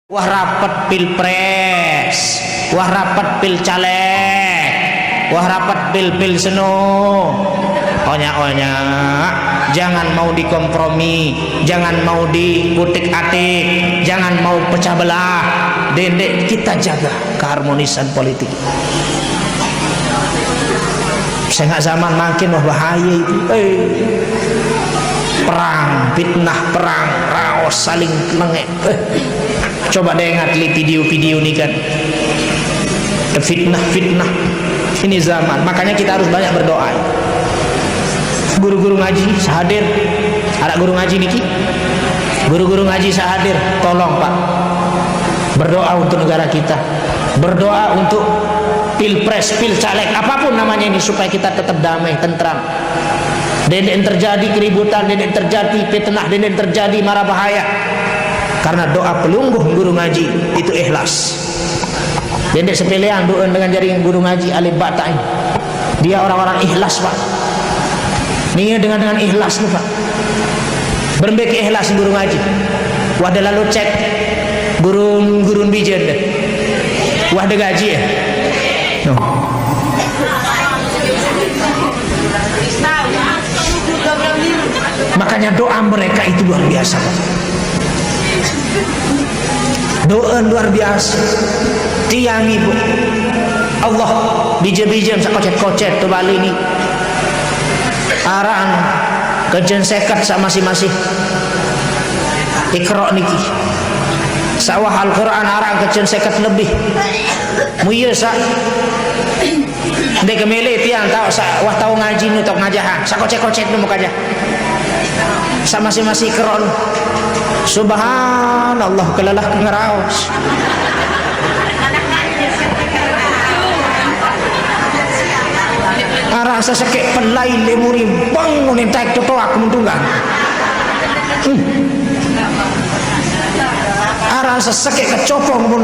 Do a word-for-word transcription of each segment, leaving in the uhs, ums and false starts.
Wah rapet pilpres, wah rapet pilcaleg, wah rapet pil-pil seno. Onya-onya, jangan mau dikompromi, jangan mau diutik-atik, jangan mau pecah belah. Dendek kita jaga keharmonisan politik. Sengak zaman makin wah bahaya itu. Eh, perang, fitnah, perang, raos, saling lengek. Eh, coba dengar li video-video ni kan. Fitnah-fitnah. Ini zaman. Makanya kita harus banyak berdoa. Guru-guru ngaji sahadir. Arak guru ngaji niki. Guru-guru ngaji sahadir. Tolong, Pak. Berdoa untuk negara kita. Berdoa untuk pilpres, pilcaleg, apapun namanya ini, supaya kita tetap damai, tentram. Dendek terjadi keributan, dendek terjadi fitnah, dendek terjadi mara bahaya. Karena doa pelungguh guru ngaji itu ikhlas. Dendek sepelean doa dengan jaringan guru ngaji alif ba ta ini. Dia orang-orang ikhlas, Pak. Nia dengan, dengan ikhlas ni, Pak. Berembe ke ikhlas guru ngaji. Wah de lalu cek gurun-gurun bijen de. Wah de gaji ya. No. Makanya doa mereka itu luar biasa, Pak. Doa luar biasa. Tiang ibu. Allah, bije-bije sak kocet-kocet tu balik ni. Aran kecen seket sak masih-masih. Iqra niki. Sawah Al-Quran aran kecen seket lebih. Muye sak. Ndek kemele tiang tau sak wah tau ngaji nu tau ngajahan. Sak kocet-kocet nu mukajah. Sak masih-masih keron. Subhanallah, kelelah ngeraos. Arah sesekek pelai lemuri bang unin taik totoak muntungan. Hmm. Arah sesekek kecopong pun.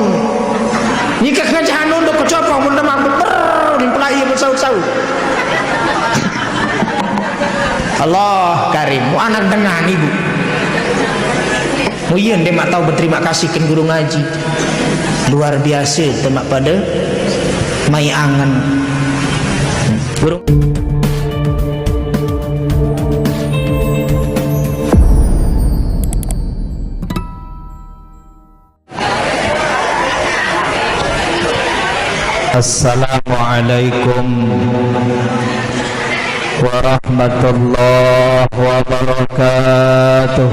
Nyikek ngajahan nunduk kecopong pun demak ber pelai pun saut-saut. Allah Karim, mu anak dengan ibu. Mu iya nde mak tahu berterima kasih ke guru ngaji. Luar biasa temak pada mai angen. Guru. Assalamualaikum warahmatullahi wabarakatuh.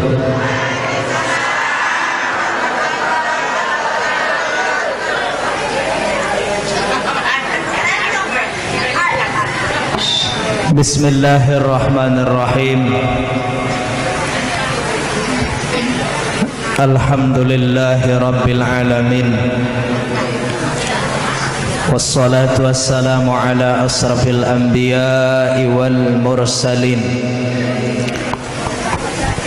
Bismillahirrahmanirrahim. Alhamdulillahi rabbil alamin. Wassalatu wassalamu ala asrafil anbiya'i wal mursalin.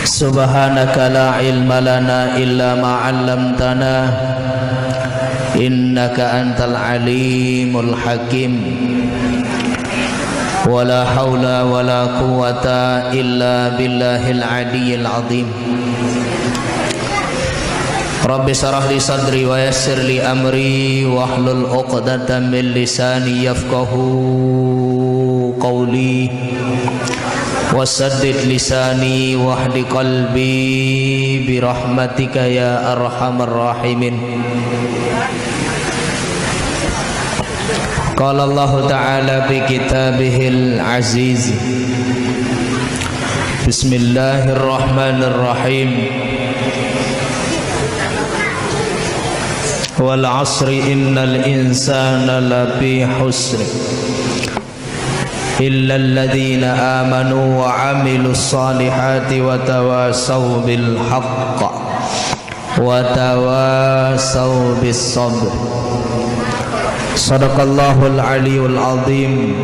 Subhanaka la ilma lana illa ma 'allamtana, innaka antal alimul hakim. Wala haula wala quwwata illa billahil aliyyil azim. Rabbi syrah li sadri wa yassir li amri wahlul 'uqdatam min lisani yafqahu qawli. Wasaddid lisani wahdi qalbi birahmatika ya arhamar rahimin. Qala Allahu ta'ala fi kitabihil aziz. Bismillahirrahmanirrahim. Wal asri innal insana lafi husr. Illa alladhina amanu wa amilus salihati wa tawasaw bil haqq wa tawasaw bis sabr. Sadaqallahul aliyul azim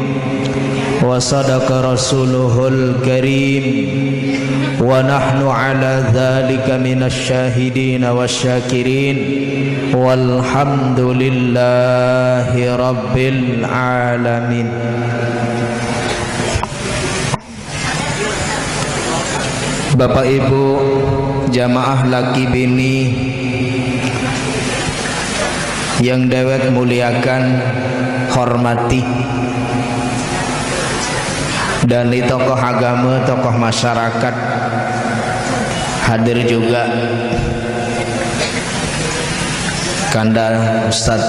wa sadaqa rasuluhul karim wa nahnu ala dzalika minasy syahidin wasyakirin walhamdulillahi rabbil alamin. Bapak Ibu, jamaah laki bini, Yang dewek muliakan, hormati, dan di tokoh agama, tokoh masyarakat hadir juga, kanda Ustadz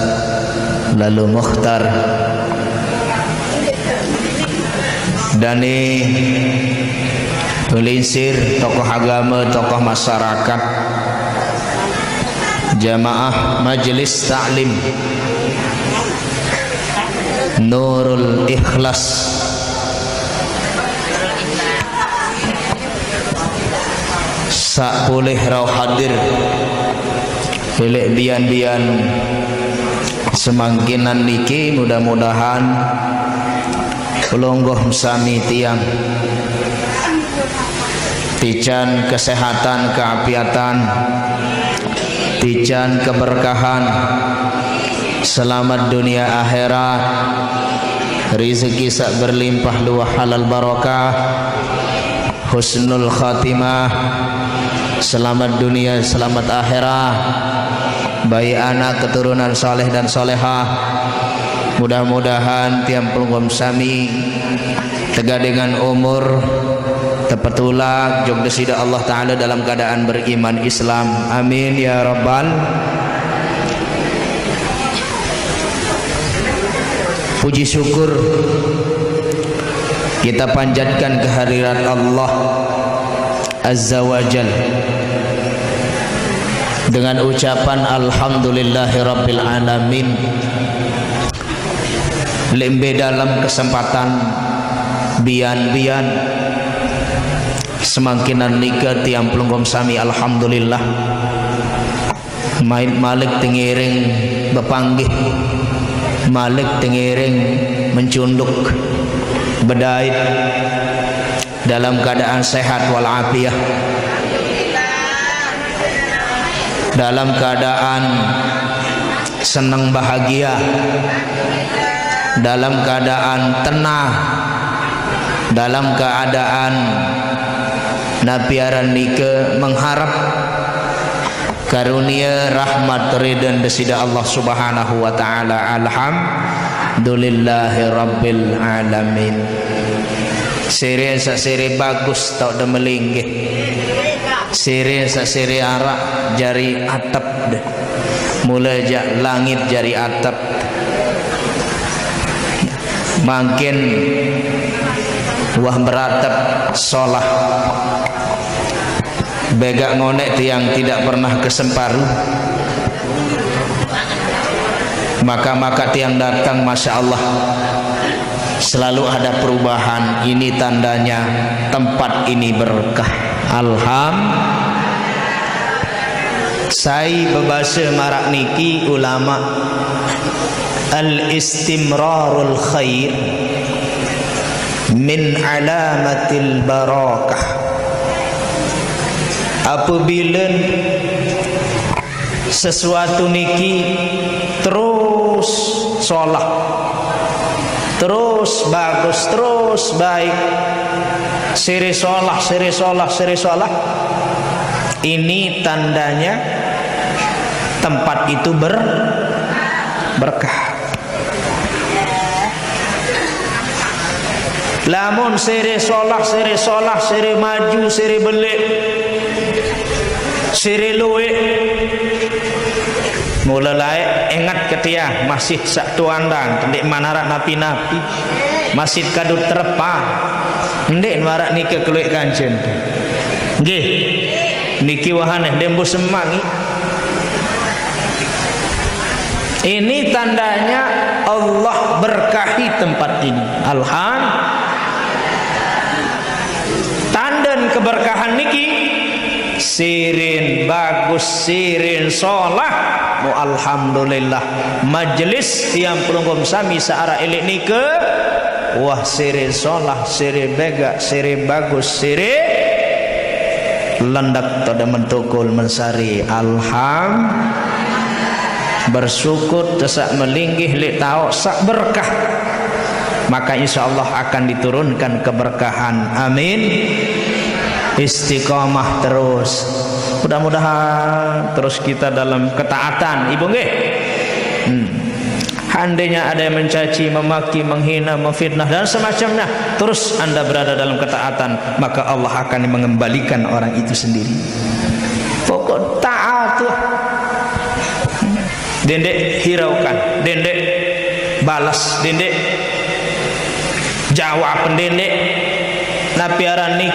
Lalu Mukhtar, dan di pelinsir, tokoh agama, tokoh masyarakat, jamaah majelis taklim Nurul Ikhlas, sak polih rauh hadir. Elek bian-bian semangkinan niki, mudah-mudahan pelungguh sami tiang tican kesehatan, keapiatan, tican keberkahan, selamat dunia akhirat, rezeki sak berlimpah luah halal barokah, husnul khatimah, selamat dunia, selamat akhirat, baik anak keturunan saleh dan salehah. Mudah-mudahan tiang pelungguh sami tegadengan umur, tepetulak jog Desida Allah Ta'ala dalam keadaan beriman Islam. Amin ya rabbal. Puji syukur kita panjatkan kehadirat Allah Azza wa Jal dengan ucapan alhamdulillahirabbil alamin. Lembe dalam kesempatan bian-bian semangkinan nika tiang pelungguh sami, alhamdulillah, mait malik tengiring bepanggih, malik tengiring mencunduk bedait dalam keadaan sehat walafiat, dalam keadaan senang bahagia, dalam keadaan tenang, dalam keadaan napi aran nika mengharap karunia rahmat ridha Desida Allah Subhanahu wa Ta'ala. Alhamdulillahirabbil alamin. Sire sak sire bagus tau demelinggih. Sire sak sire arak jari atep deh. Mula jak langit jari atep. Mangkin wah beratep solah. Begak ngonek tiang tidak pernah kesemparu. Maka-maka tiang datang, masya Allah, selalu ada perubahan. Ini tandanya tempat ini berkah. Alham. Sai bebasa marak niki ulama, al istimrarul khair min alamatil barakah. Apabila sesuatu niki terus solah, terus bagus, terus baik, sire solah, sire solah, sire solah, ini tandanya tempat itu ber berkah. Lamun sire solah, sire solah, sire maju, sire belik, sire luik, mula laik ingat ke tiang, masih sak tuandang, ndeq manarak napi-napi, masih kadu terpal, ndeq marak nike keluik kancen. Nggih, niki wahane, ndeq mbuh semangi. Ini tandanya Allah berkahi tempat ini. Alham. Tanden keberkahan niki, sirin bagus, sirin solah. Mu alhamdulillah. Majelis tiang pelungguh sami searah elik nike. Wah, sirin solah, sirin begak, sirin bagus, sirin lendak, toda mentukul mensari. Alham. Bersyukur tesak melinggih lek taok sak berkah. Maka insya Allah akan diturunkan keberkahan. Amin. Istiqomah terus. Mudah-mudahan terus kita dalam ketaatan. Ibu nggih. Hmm. Andainya ada yang mencaci, memaki, menghina, memfitnah, dan semacamnya, terus Anda berada dalam ketaatan, maka Allah akan mengembalikan orang itu sendiri. Pokok taat tuh. Dendek hiraukan, dendek balas, dendek jawab, dendek napiaran nih,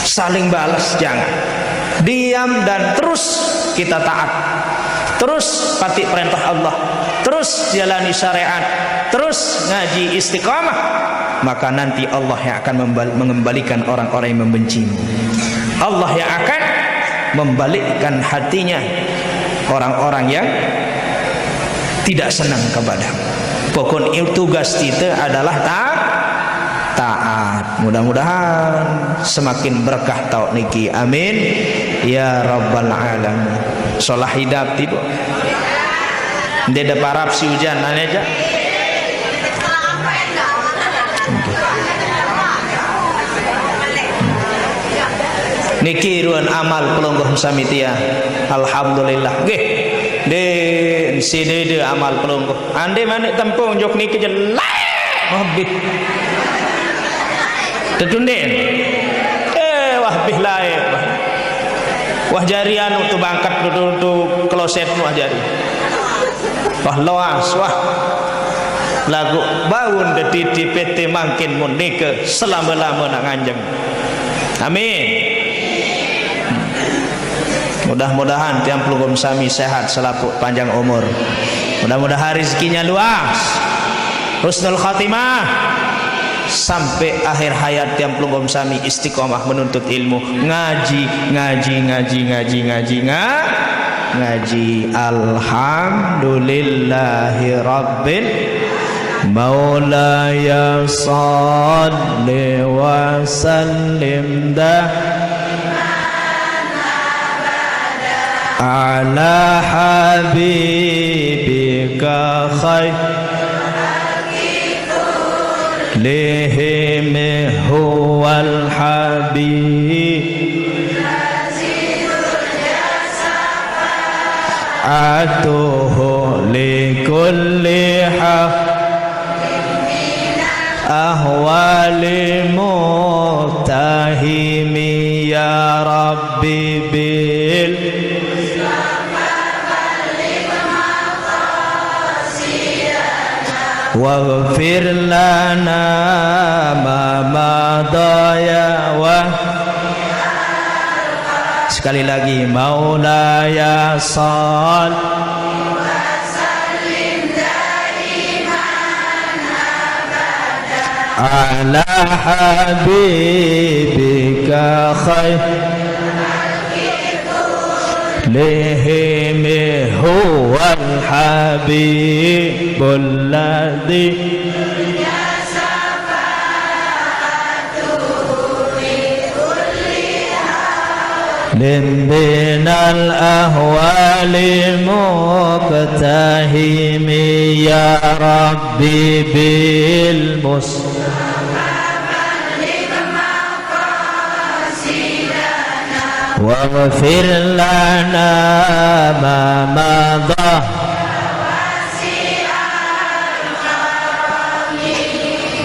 saling balas, jangan. Diam dan terus kita taat. Terus pati perintah Allah. Terus jalani syariat. Terus ngaji istiqamah. Maka nanti Allah yang akan membal- mengembalikan orang-orang yang membencimu. Allah yang akan membalikkan hatinya orang-orang yang tidak senang kepada. Pokok itu tugas kita adalah ta- taat. Mudah-mudahan semakin berkah taat niki. Amin. Ya Rabbal Alamin. Solah hidup tiba. Dia ada parap si hujan, nanya aja. Niki ruan amal pelungguh sami tia. Alhamdulillah. Nggih. Di sini de amal pelungguh. Ande manik tempung jok niki jelek. Wah bih. Tetunden. Eh, wah bih lae. Wah jari anu tu bangkat tu, tu, tu kloset wah jari. Wah loas, wah. Lagu baun de titi pete mangkin mun nike selama-lama nak nganjeng. Amin. Mudah-mudahan tiang pelungguh sami sehat selapuq, panjang umur. Mudah-mudahan rezekinya luas. Husnul khatimah. Sampai akhir hayat tiang pelungguh sami istiqomah menuntut ilmu. Ngaji, ngaji, ngaji, ngaji, ngaji, nga- ngaji. Alhamdulillahi Rabbil. Maulaya salli wa sallim dah ala habibika khair lihim huwal habib. Atuhu likulli ha- ahwali muhtahimi ya Rabbi bil. Waghfir lana ma madaya wa. Sekali lagi, Maulaya sal ala habibika khair lihim huwal habibul ladzi lim binal ahwali muqtahimi ya Rabbi bil mus Waghfir lana ma madha.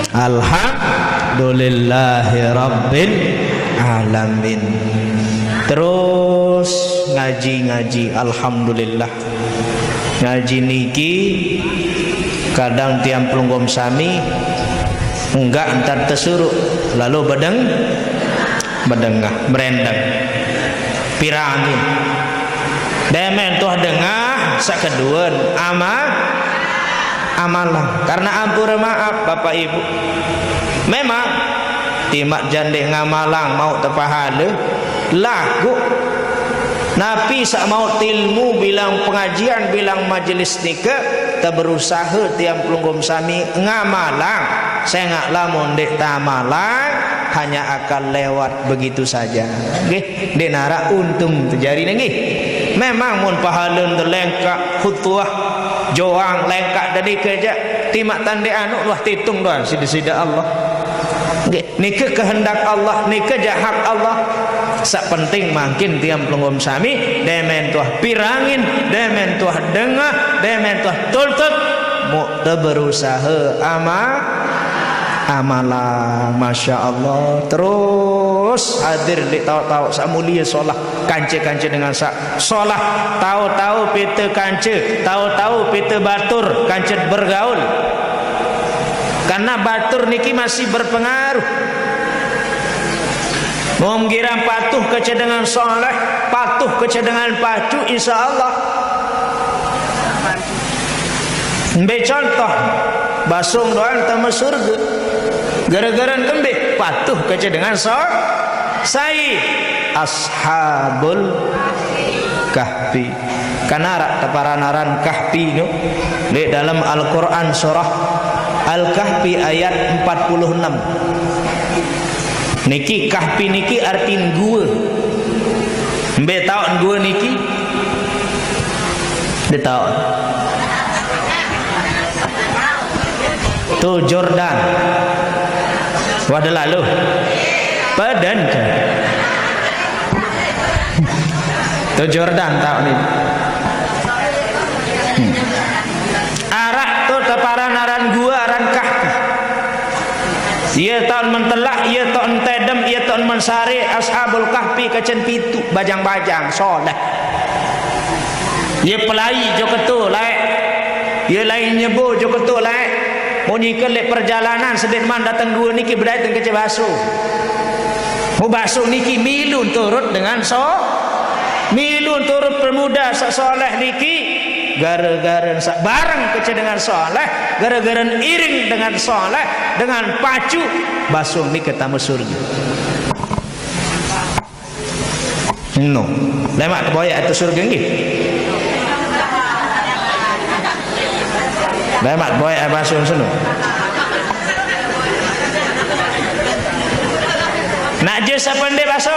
Alhamdulillahi rabbil alamin. Terus ngaji-ngaji, alhamdulillah. Ngaji niki kadang tiang pelungguh sami enggak entar tesuruh, lalu bedeng, bedengah, berendeng. Pirangi. Demen tuh dengah, sakeduan ama-, amalang. Karena ampura maaf, Bapak Ibu. Memang timaq jande ngamalang mauq tepahala, laguq napi saq mauq tilmu bilang pengajian, bilang majelis nike, teberusahe tiang pelungguh sami ngamalang. Sengaq lamun ndeq tamalang, hanya akan lewat begitu saja. Nggih, ndeq naraq untung tejari nggih. Memang mun pahalun telengkaq, khutbah, joang lengkaq denike jaq, timaq tande anu wah titung doang side-side Allah. Nggih, nike kehendak Allah, nike jaq hak Allah. Saq penting mangkin tiang pelungguh sami, demen tuah pirangin, demen tuah Dengah, demen tuh tultut, muk te berusaha ama-, amalang. Masya Allah. Terus hadir di tahu-tahu sak mulia solah, kanca-kanca dengan sak solah, tahu-tahu pita kanca, tahu-tahu pita batur, kanca bergaul. Karena batur niki masih berpengaruh. Mung girang patuh kaca dengan soleh, patuh kaca dengan pacu, insya Allah. Mbe contoh, basung doang tama surga. Gara-gara kembe patuh kaca dengan so-, sai Ashabul Kahfi. Kanarak teparan-aran Kahfi nu, di dalam Al-Quran surah Al-Kahfi ayat empat puluh enam. Niki Kahfi niki artin gua. Mbe taun gua niki? Mbe taun? Tu Jordan. Wah, dah lalu. Padan. Tu Jordan taun ni. Hmm. Arak tu teparan aran gua, aran Kahfi. Ia taun mentelah, ia taun tedem, ia taun mensare, Ashabul Kahfi kacen pitu, bajang-bajang, soleh. Ia pelai jo ketu lae. Ia lain nyebo jo ketu lae. Munyi ke lek perjalanan sedek man dateng gua niki bedai teng kece baso. Mu baso niki milu turut dengan so-, milu turut pemuda sak soleh niki. Gara-gara sak bareng kece dengan soleh, gara-gara iring dengan soleh, dengan pacu, baso niki tama surga. No. Lemak keboyak atau surga nggih? Lemak keboyak baso seno. Najis apa ndik baso?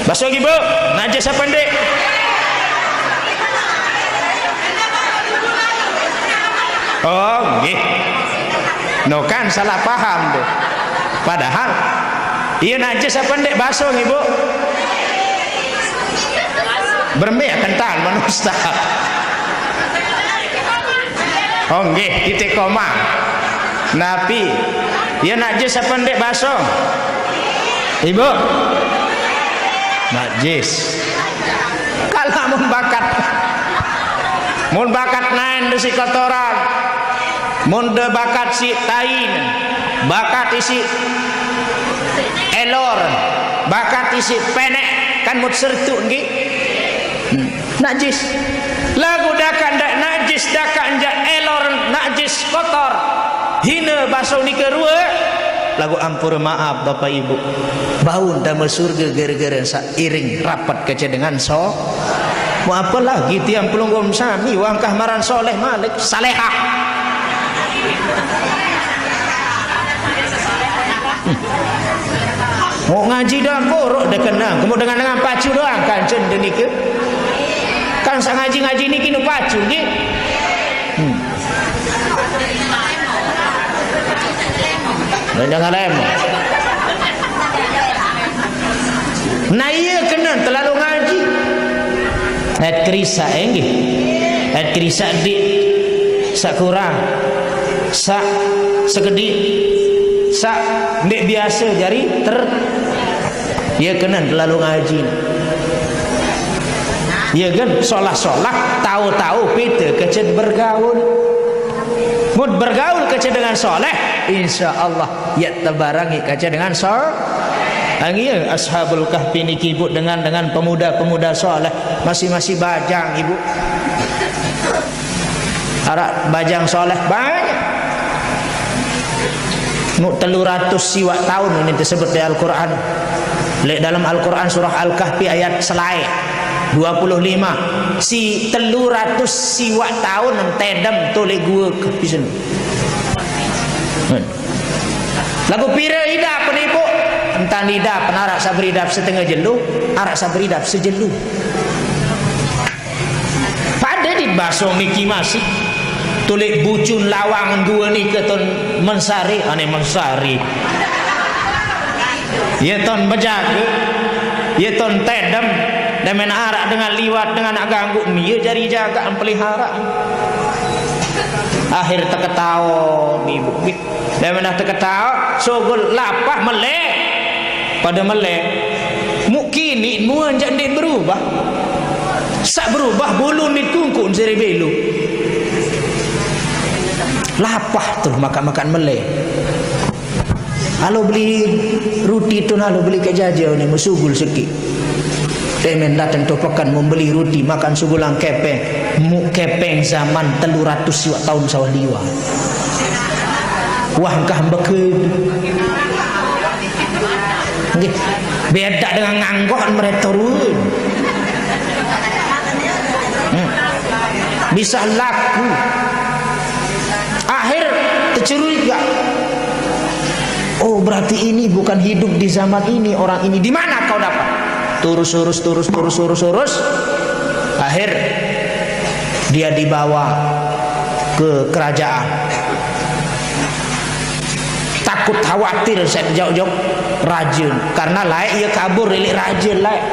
Baso nggih, Bu? Najis apa ndik? Oh, nggih. No kan salah paham tu. Padahal ia najis apa ndik baso nggih, Bu? Berembe kental man ustaz. Oh, nggih, titik koma. Napi? Ia najis apa ndik baso? Ibu? Najis. Kalau mun bakat, mun bakat naen desi kotoran, mun de bakat si tain, bakat isi elor, bakat isi penek, kan mut sertu nggih. Hmm. Najis. Lagu dakak ndak najis, dakak ndak elor, najis, kotor. Hina baso nika rua. Lagu ampura maaf, Bapak Ibu. Bau tama surga gara-gara sa iring rapat kece dengan so. Mau apa lagi tiang pelungguh sami wangkah maran soleh malik, salehah. Mau ngaji doang buruk dah kena. Kamu dengan-dengan pacu doang kancen denika. Kan sa ngaji-ngaji niki nu pacu nggih. Hmm. Jangan lem. Nah, ia kena terlalu ngaji. Et kerisa, eh, nggih. Et kerisa dik sak kurang, sak sekedik, sak ndik biasa jari ter. Ia kena terlalu ngaji. Ia kan solah-solah, tahu-tahu pita kecet bergaul. Mun bergaul kecet dengan soleh, insya Allah ia tebarangi kecet dengan sol. Angin Ashabul Kahfi niki, Ibu, dengan, dengan pemuda-pemuda soleh, masih-masih bajang, Ibu. Arak bajang soleh banyak. Nuk telu ratus siwak tahun ini disebut di Al-Quran. Lek dalam Al-Quran surah Al-Kahfi ayat selai dua puluh lima. Si telu ratus siwak tahun entedem tu lek gua Kahfi sini. Lagu pira idap penipu? Entan idap, arak sabar idap setengah jelu, arak sabar idap sejelu. Pada di basong niki masih. Tulik bucun lawang dua ni ke ton mensari, ane mensari. Ye ton bejaga, ye ton tedem. Demen arak dengan liwat, dengan nak ganggu, mie jari jaga pelihara. Akhir teketaon ibu. Demen dah teketaon, sogol lapah melek. Pada melek. Muk kini nuan jak ndeq berubah. Saq berubah bulu nit kungkun sere belu. Lapah tuh makan-makan melek. Alo beli ruti tun, alo beli ke jaje ne mesugul seki. Demen dateng to peken membeli ruti makan sugulang kepeng. Muk kepeng zaman telu ratus siwaq taun sawah liwat. Wah, engkah mbeke. Nggih. Beda dengan nganggokan mereka turun. Hmm. Bisa laku. Akhir tercuriga. Oh, berarti ini bukan hidup di zaman ini, orang ini. Di mana kau dapat? Turus, urus, turus, turus, urus, urus. Akhir dia dibawa ke kerajaan. Takut khawatir saya jauh-jauh rajin. Karena laeq ia kabur leq raje laeq.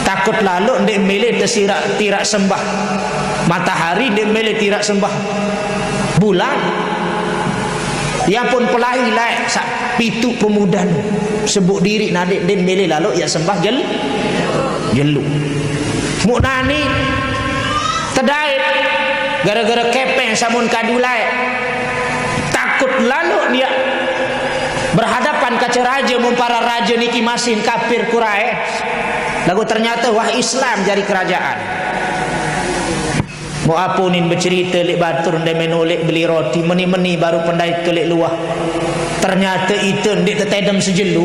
Takut laloq ndeq mele tesirak tirak sembah matahari, ndeq mele tirak sembah bulan. Ia pun pelai laeq saq pituq pemudan sebut diri nadeq ndeq mele laloq ia sembah jel-, jelo. Muk nani tedait gara-gara kepeng samun kadu laeq. Takut laloq niaq berhadapan kace raje, mun para raje niki masih kapir Quraisy. Laguq ternyate wah Islam jari kerajaan. Mau apunin becerite leq batur ndemen uleq beli roti, meni-meni baru pendait ke leq luah. Ternyate ite ndeq tetedem sejelo.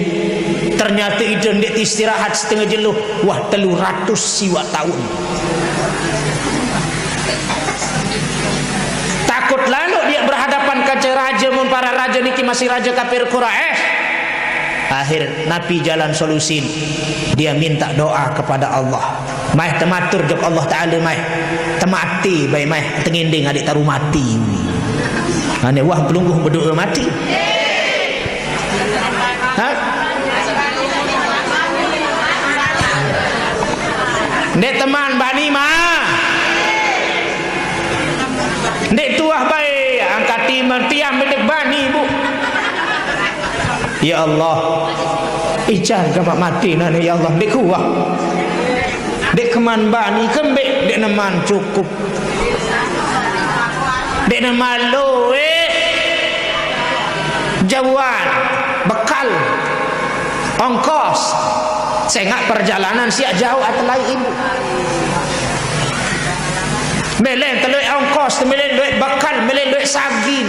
Ternyate ite ndeq istirahat setenge jelo. Wah, telu ratus siwaq taun. Takut laloq dia berhadapan kace raje, mun para raje niki masih raje kapir Quraisy. Akhir napi jalan solusin? Dia minta doa kepada Allah. Maeh tematur jok Allah Taala, maeh temati bae, maeh tengending adeq taru mati. Ane wah pelungguh bedoa mati. Hah? Ndeq teman bani ma. Ndeq tuah bae angkat timen tiang bedeq bani, Bu. Ya Allah. Ican gamaq mati nane, ya Allah, ndeq kuah. Ndeq keman bani kembeq, ndeq neman cukup. Ndeq neman lueq. Jauhan, bekal, ongkos. Sengaq perjalanan siaq jauh atelai ibu. Mele telueq ongkos, mele lueq bekal, mele lueq sagin.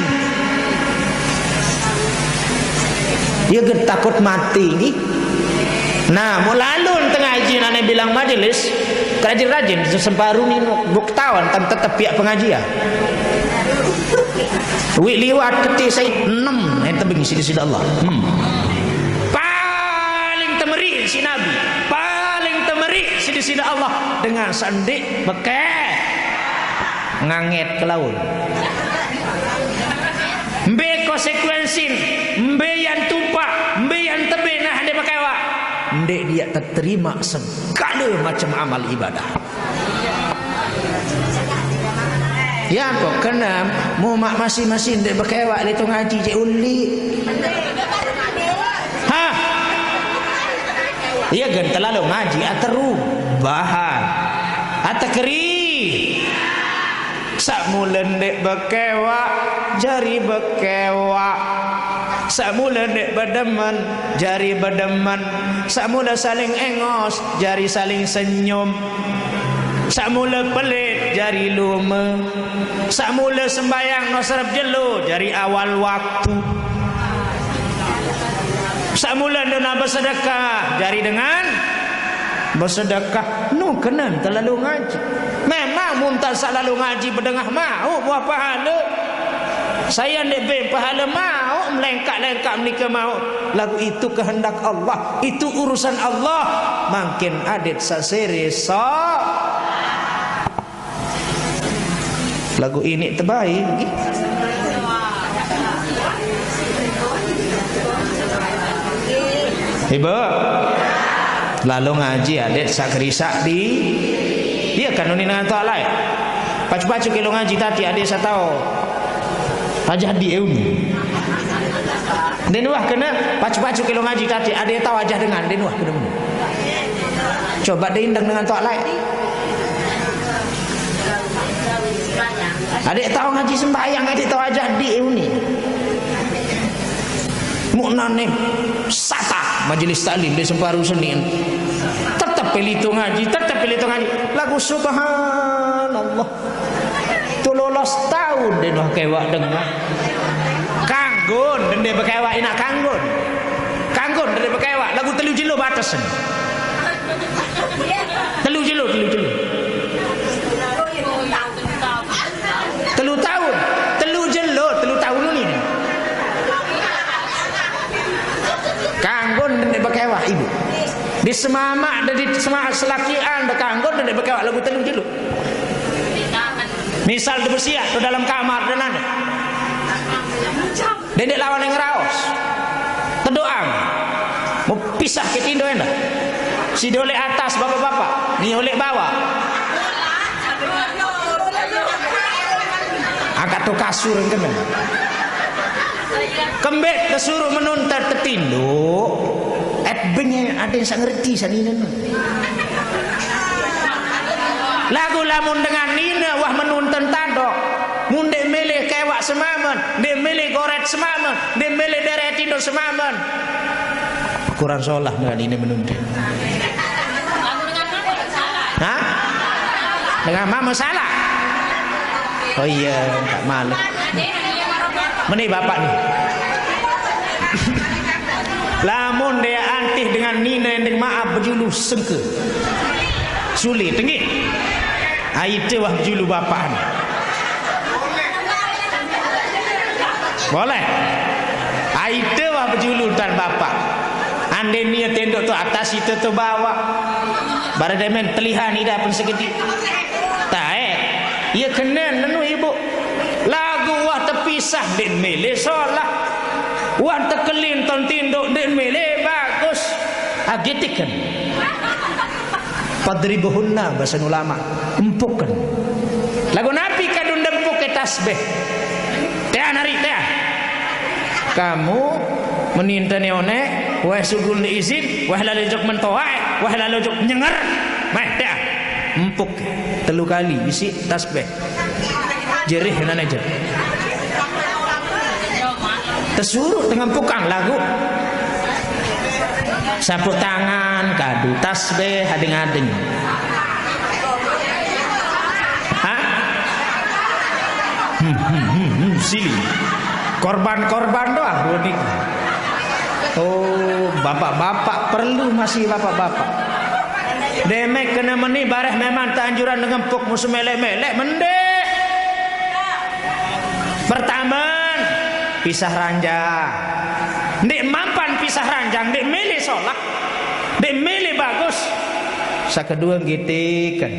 Ie gen takut mati, nggih. Nah, mau lalu tengah izin ane bilang majelis, rajin-rajin sesemparuni buktawan tam tetep piaq pengajian. Wi liwat keti sai enem, ente bengi side-side Allah. Hmm. Paling temeri si Nabi, paling temeri side-side Allah dengan sendik mekeh nganget ke laut. Mbe konsekuensin, mbe yan tupak, mbe yan tebe nah ndeq bekewaq? Ndeq diaq teterima segale macem amal ibadah. Ya, kok kena mumaq masing-masing ndeq bekewaq leq to ngaji jaq uli. Hah? Iya gen telalu ngaji aterubahan. Atekeri. Saq mule ndeq bekewaq, jari bekewaq. Saq mule ndeq bedemen, jari bedemen. Saq mule saling engos, jari saling senyum. Saq mule pelit, jari lume. Saq mule sembayang no serep jelo, jari awal waktu. Saq mule ndona besedekah, jari dengan besedekah. Nu kenen telalu ngaji. Memang mun tan saq lalu ngaji bedengah mauq buah pahale. Saya ndeq ben pahale mauq melengkaq-lengkaq menike mauq. Laguq itu kehendak Allah, itu urusan Allah. Mangkin adeq saq sere saq laguq ini tebai. Ibu. Lalo ngaji adik sak gerisak di. Iya kan uni ngantok lai. Pacu-pacu kilo ngaji tadi adik satau. Pajah di euni. Den wah kena pacu-pacu kilo ngaji tadi adik tau ajah dengan den wah kena. Coba deh indeng dengan tok lai. Adik tau ngaji sembahyang adik tau ajah di euni. Muknane sata majelis taklim di Semparu Senin. Tetep pelito ngaji, tetep pelito ngaji. Lagu subhanallah. Tu lolos taun den wah kewak dengah. Kanggon den deh bekewak inak kanggon. Kanggon den deh bekewak lagu telu jelo batas. Telu jelo, telu jelo. Telu taun, telu jelo, telu taun ni. Kanggon den deh bekewak ibu. Di semamak, di semamak selakian, di kanggon den deh bekewak lagu telu jelo. Misal tu bersiap tu dalam kamar dan ada. Dendek lawan yang ngeraos. Tedoang. Mau pisah ke tindo enda. Si dolek atas bapak-bapak, ni olek bawah. Angkat tu kasur yang kena. Kembet tesuruh menuntar tetindo. Et benye ada yang sak ngerti sanina. Lagu lamun dengan nina wah menunten tadok. Mun dek milih kewak semamen, dek milih goret semamen, dek milih deret indo semamen. Kurang solah dengan ini menunten. Hah? Dengan mama salah? Oh iya, tak malu. Meni bapak ni. Lamun dia antih dengan nina yang maaf berjulu sengke. Sulit, tinggi. Aite wah berjulu bapak ni. Boleh. Aite wah berjulu tan bapak. Ande nia tendok tu atas itu tu bawah. Bara demen telihan ida pun segedi. Tae. Ia kena nenu ibu. Lagu wah tepisah din milih solah. Wah tekelin ton tinduk din milih bagus. Agitikan. Padribuhunna bahasa ulama. Empukan. Lagu napi kadun dempuk ke tasbih. Tea nari tea. Kamu meninta neone, wah sugul izin, wah lalojok mentoa, wah lalojok nyenger. Meh tea. Empuk. Telu kali bisi tasbih. Jerih nane jer. Tesuruh tengah pukang lagu. Sapu tangan, kadu tasbih, ading-ading. Hah? Hmm, hmm, hmm, hmm, sili. Korban-korban doang, Rudi. Oh, bapak-bapak perlu masih bapak-bapak. Demek kena meni bareh memang tanjuran dengan puk musuh melek-melek mendek. Pertama, pisah ranjang. Ndik mampan pisah ranjang, ndik milih solak, ndik milih bagus. Sakedua gitikan.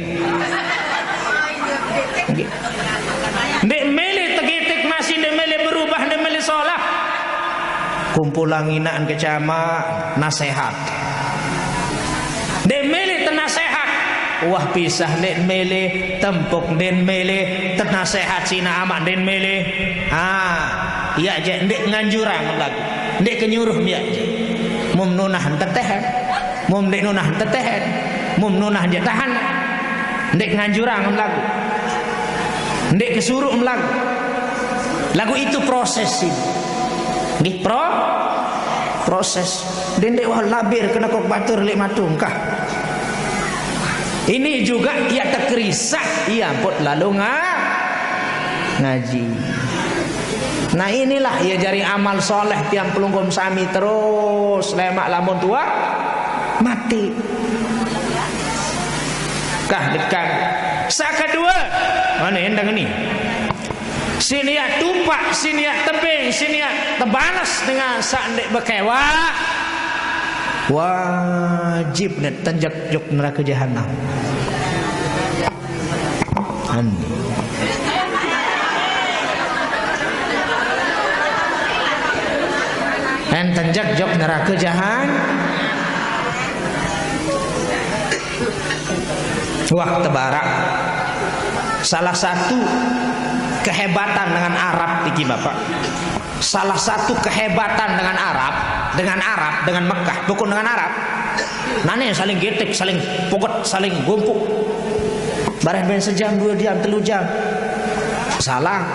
Ndik milih tegitik masih, ndik milih berubah, ndik milih solak. Kumpulang inaan kecama nasehat. Ndik milih tenasehat. Wah pisah ndik milih, tempuk ndik milih, tenasehat sina amak ndik milih. Ah, iya je ndik nganjurang lagu. Ndik kenyuruh iya je. Mum nunah teteh. Mum ndik nunah teteh. Mum nunah je tahan. Ndik nganjurang lagu. Ndik kesuruh lagu. Lagu itu proses ini. Nggih, pro proses. Dendek wah labir kena kok batur lek matung kah. Ini juga ia tekerisak, ia ampun lalu nga ngaji. Nah inilah ia jari amal soleh tiang pelungguh sami terus lemak lamun tua mati. Kah dekat. Sak kedua, mana endang ni? Siniat tupak, siniat tebing, siniat tebalas dengan sak ndik bekewak. Wajib net tenjak jok neraka jahanam. An. En tenjak jok neraka jahan. Wah, tebarak. Salah satu kehebatan dengan Arab iki, Bapak. Salah satu kehebatan dengan Arab, dengan Arab, dengan Mekah, bukan dengan Arab. Nane saling getek, saling poget, saling gompok. Bareh ben sejam, dua jam, telu jam. Salah.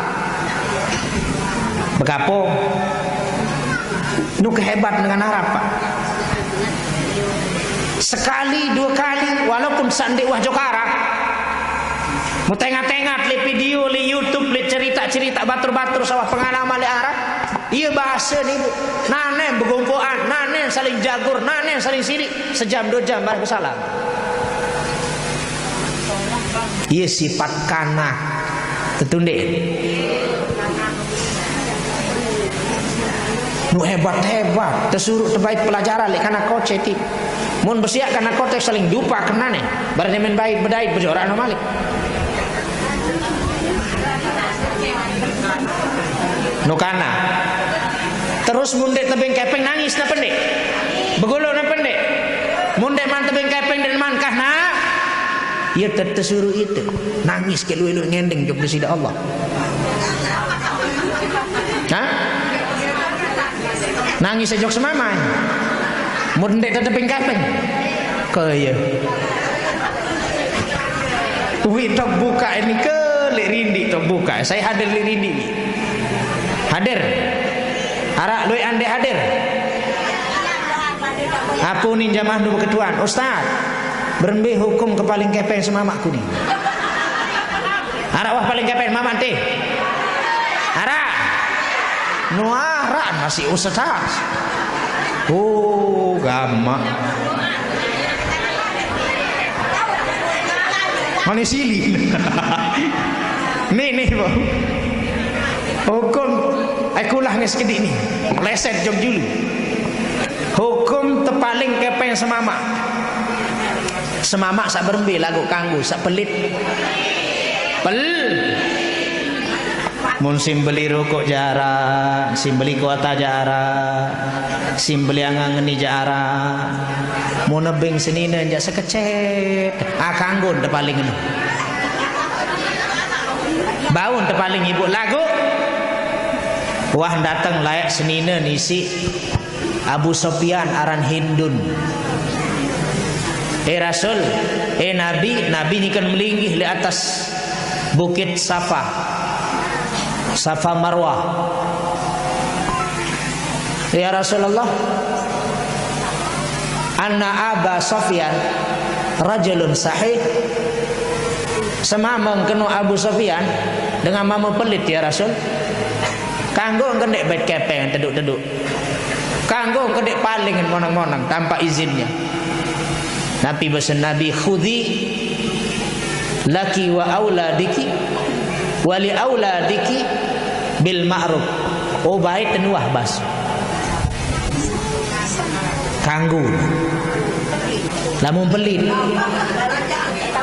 Begapo? Nu kehebat dengan Arab, Pak. Sekali, dua kali, walaupun sandi wah jokara. Mu tengat-tengat li video, li YouTube, li cerita-cerita batur-batur sawah pengalaman li Arab. Iya bahasa ni, Bu. Nane begompokan, nane saling jagur, nane saling silik. Sejam, dua jam, bareh besalam. Iya sifat kanak. Tetundek. Nu hebat-hebat, tesuruh tebait pelajaran lek kanak koce ti. Mun besiak kanak koce saling dupa kenane, bareh men bait bedait bejorak no malik. Nu kana. Terus mun dek tebeng kepeng nangis napa ndek? Begolo napa ndek? Mun dek man tebeng kepeng dek man kah nak? Iya tetesuruh itu. Nangis ke luwe-luwe ngendeng jok Presiden Allah. Hah? Nangis jok semamai. Mun dek teteping kepeng. Kaya. Wi tok buka ini ke lek rindik tok buka. Saya hadir lek rindik ni. Hadir. Arak luwe ande hadir. Apu ni jamaah nu beketuan, Ustaz, berembe hukum kepaling kepeng semamak ku ni? Arak wah paling kepeng mamak ti? Arak. Nu arak masih Ustaz. Oh, gamak. Mane sili. Ni, ni, Bang. Hukum, eh, kulah nges kedik ni. Leset jok julu. Hukum tepaling kepeng semamak. Semamak sak berembe lagu kanggo, sak pelit. Pel. Mun sim beli rokok jara, sim beli kuota jara, sim beli angan ngeni jara. Mun nebeng senine jak sekecet, ah, kanggo tepaling enu. Baun tepaling ibu lagu. Wah, dateng layak senine nisi. Abu Sofyan aran Hindun. Eh Rasul, eh Nabi, Nabi ni kan melinggih di atas bukit Safa. Safa Marwah. Ya Rasulullah, anna Aba Sofyan rajulun sahih. Semameng kenu Abu Sofyan dengan mama pelit ya Rasul. Kanggo engke ndek bait kepeng teduk-teduk. Kanggo engke ndek paling monang-monang tanpa izinnya. Nabi besen Nabi, "Khudzi laki wa auladiki wa li auladiki bil ma'ruf." Oh, bait tenuah bas. Kanggo. Lamun pelit.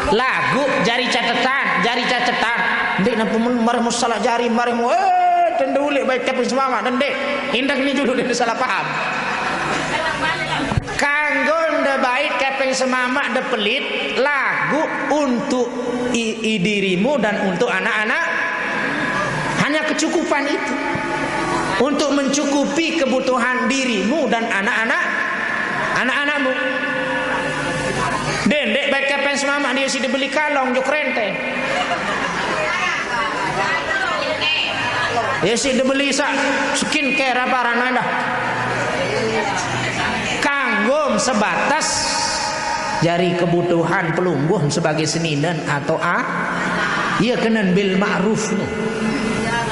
Lagu jari catetan, jari catetan. Ndek napa men mareh mu salah jari, mareh mu, eh, tende ulik baik kepeng semamak, ndek. Indak ni julu dia salah paham. Kanggo nde bait kepeng semamak, nde pelit, lagu untuk i, i dirimu dan untuk anak-anak. Hanya kecukupan itu. Untuk mencukupi kebutuhan dirimu dan anak-anak, anak-anakmu. Dendek bait kepeng semamak dia si dibeli kalong jok rente. Ya si dibeli sak skincare apa aranne dah. Kanggo sebatas jari kebutuhan pelungguh sebagai seninen atau a, iya kenen bil ma'ruf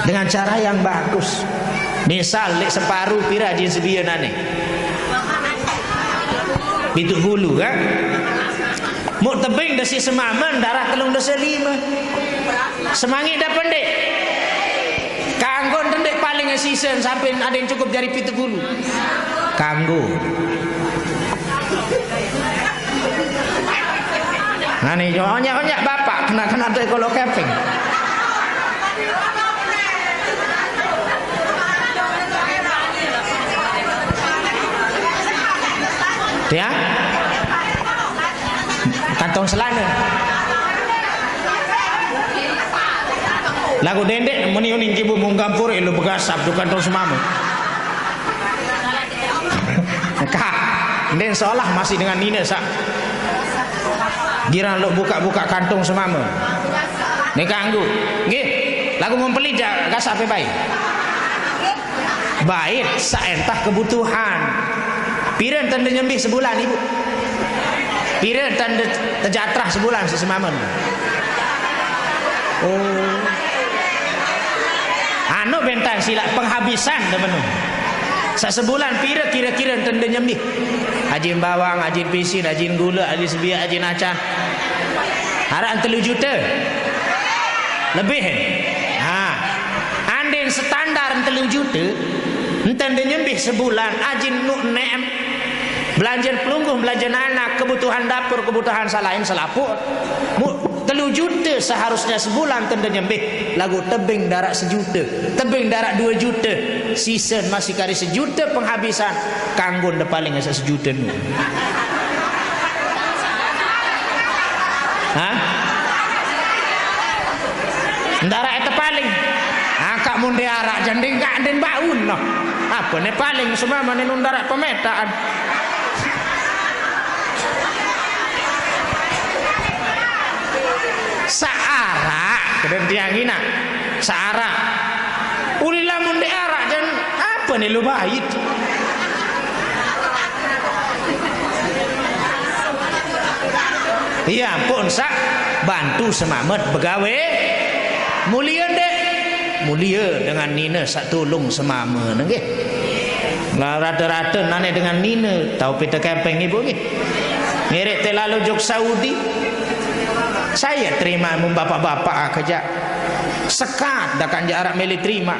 dengan cara yang bagus. Misal lek separuh pira jin sebianane? Pitu puluh kan? Muk tebing desi semamen darah telung desi lima. Semangit dah pendek. Kanggo ndek paling sisen sampai ada yang cukup jari pitu puluh. Kanggo. Nah ni, onyak-onyak bapak kena-kena tu kalau keping. Ya? Kantong selana. Laguq dendeq meni uning kibu munggampur elo begasap tu kantong semame. Kak, nden solah masih dengan nine saq. Girang lo bukaq-bukaq kantong semame. Nek kanggo. Nggih. Laguq mun peli jaq gasap bae. Bait saq entah kebutuhan. Pire enten de nyembih sebulan, Ibu? Pire enten de tejatrah sebulan sesemamen? Oh. Anu bentan silaq penghabisan de menu. Saq sebulan pire kire-kire enten de nyembih? Ajin bawang, ajin pisin, ajin gule, ajin sebiaq, ajin acan. Araq telu jute. Lebih. Ha. Andin standar telu jute, enten de nyembih sebulan ajin nuk neem. Belanjen pelungguh, belanjen anak, kebutuhan dapur, kebutuhan saq lain selapuq. Mu-, telu jute seharusnya sebulan enten de nyembih, laguq tebeng daraq sejute, tebeng daraq due jute, sisen masih kari sejute penghabisan, kanggon de paling saq sejute nu. Hah? Ndaraq ete paling. Angkaq mun de araq jending kaq den baun noh. Ape ne paling semamane nun ndaraq pemetaan. Saq araq, keden tiang inaq. Saq araq. Uli lamun de araq jen ape ne lo bait? Iya, ampun saq bantu semamet begawe. Mulie ndeq? Mulie dengan nine saq tulung semame nggih. Lah rate-rate nane dengan nine tao pite kepeng ibu nggih. Ngirit te lalo jok Saudi. Saya terima mun bapak-bapak ah kejak. Sekat dah kan jarak mele terima.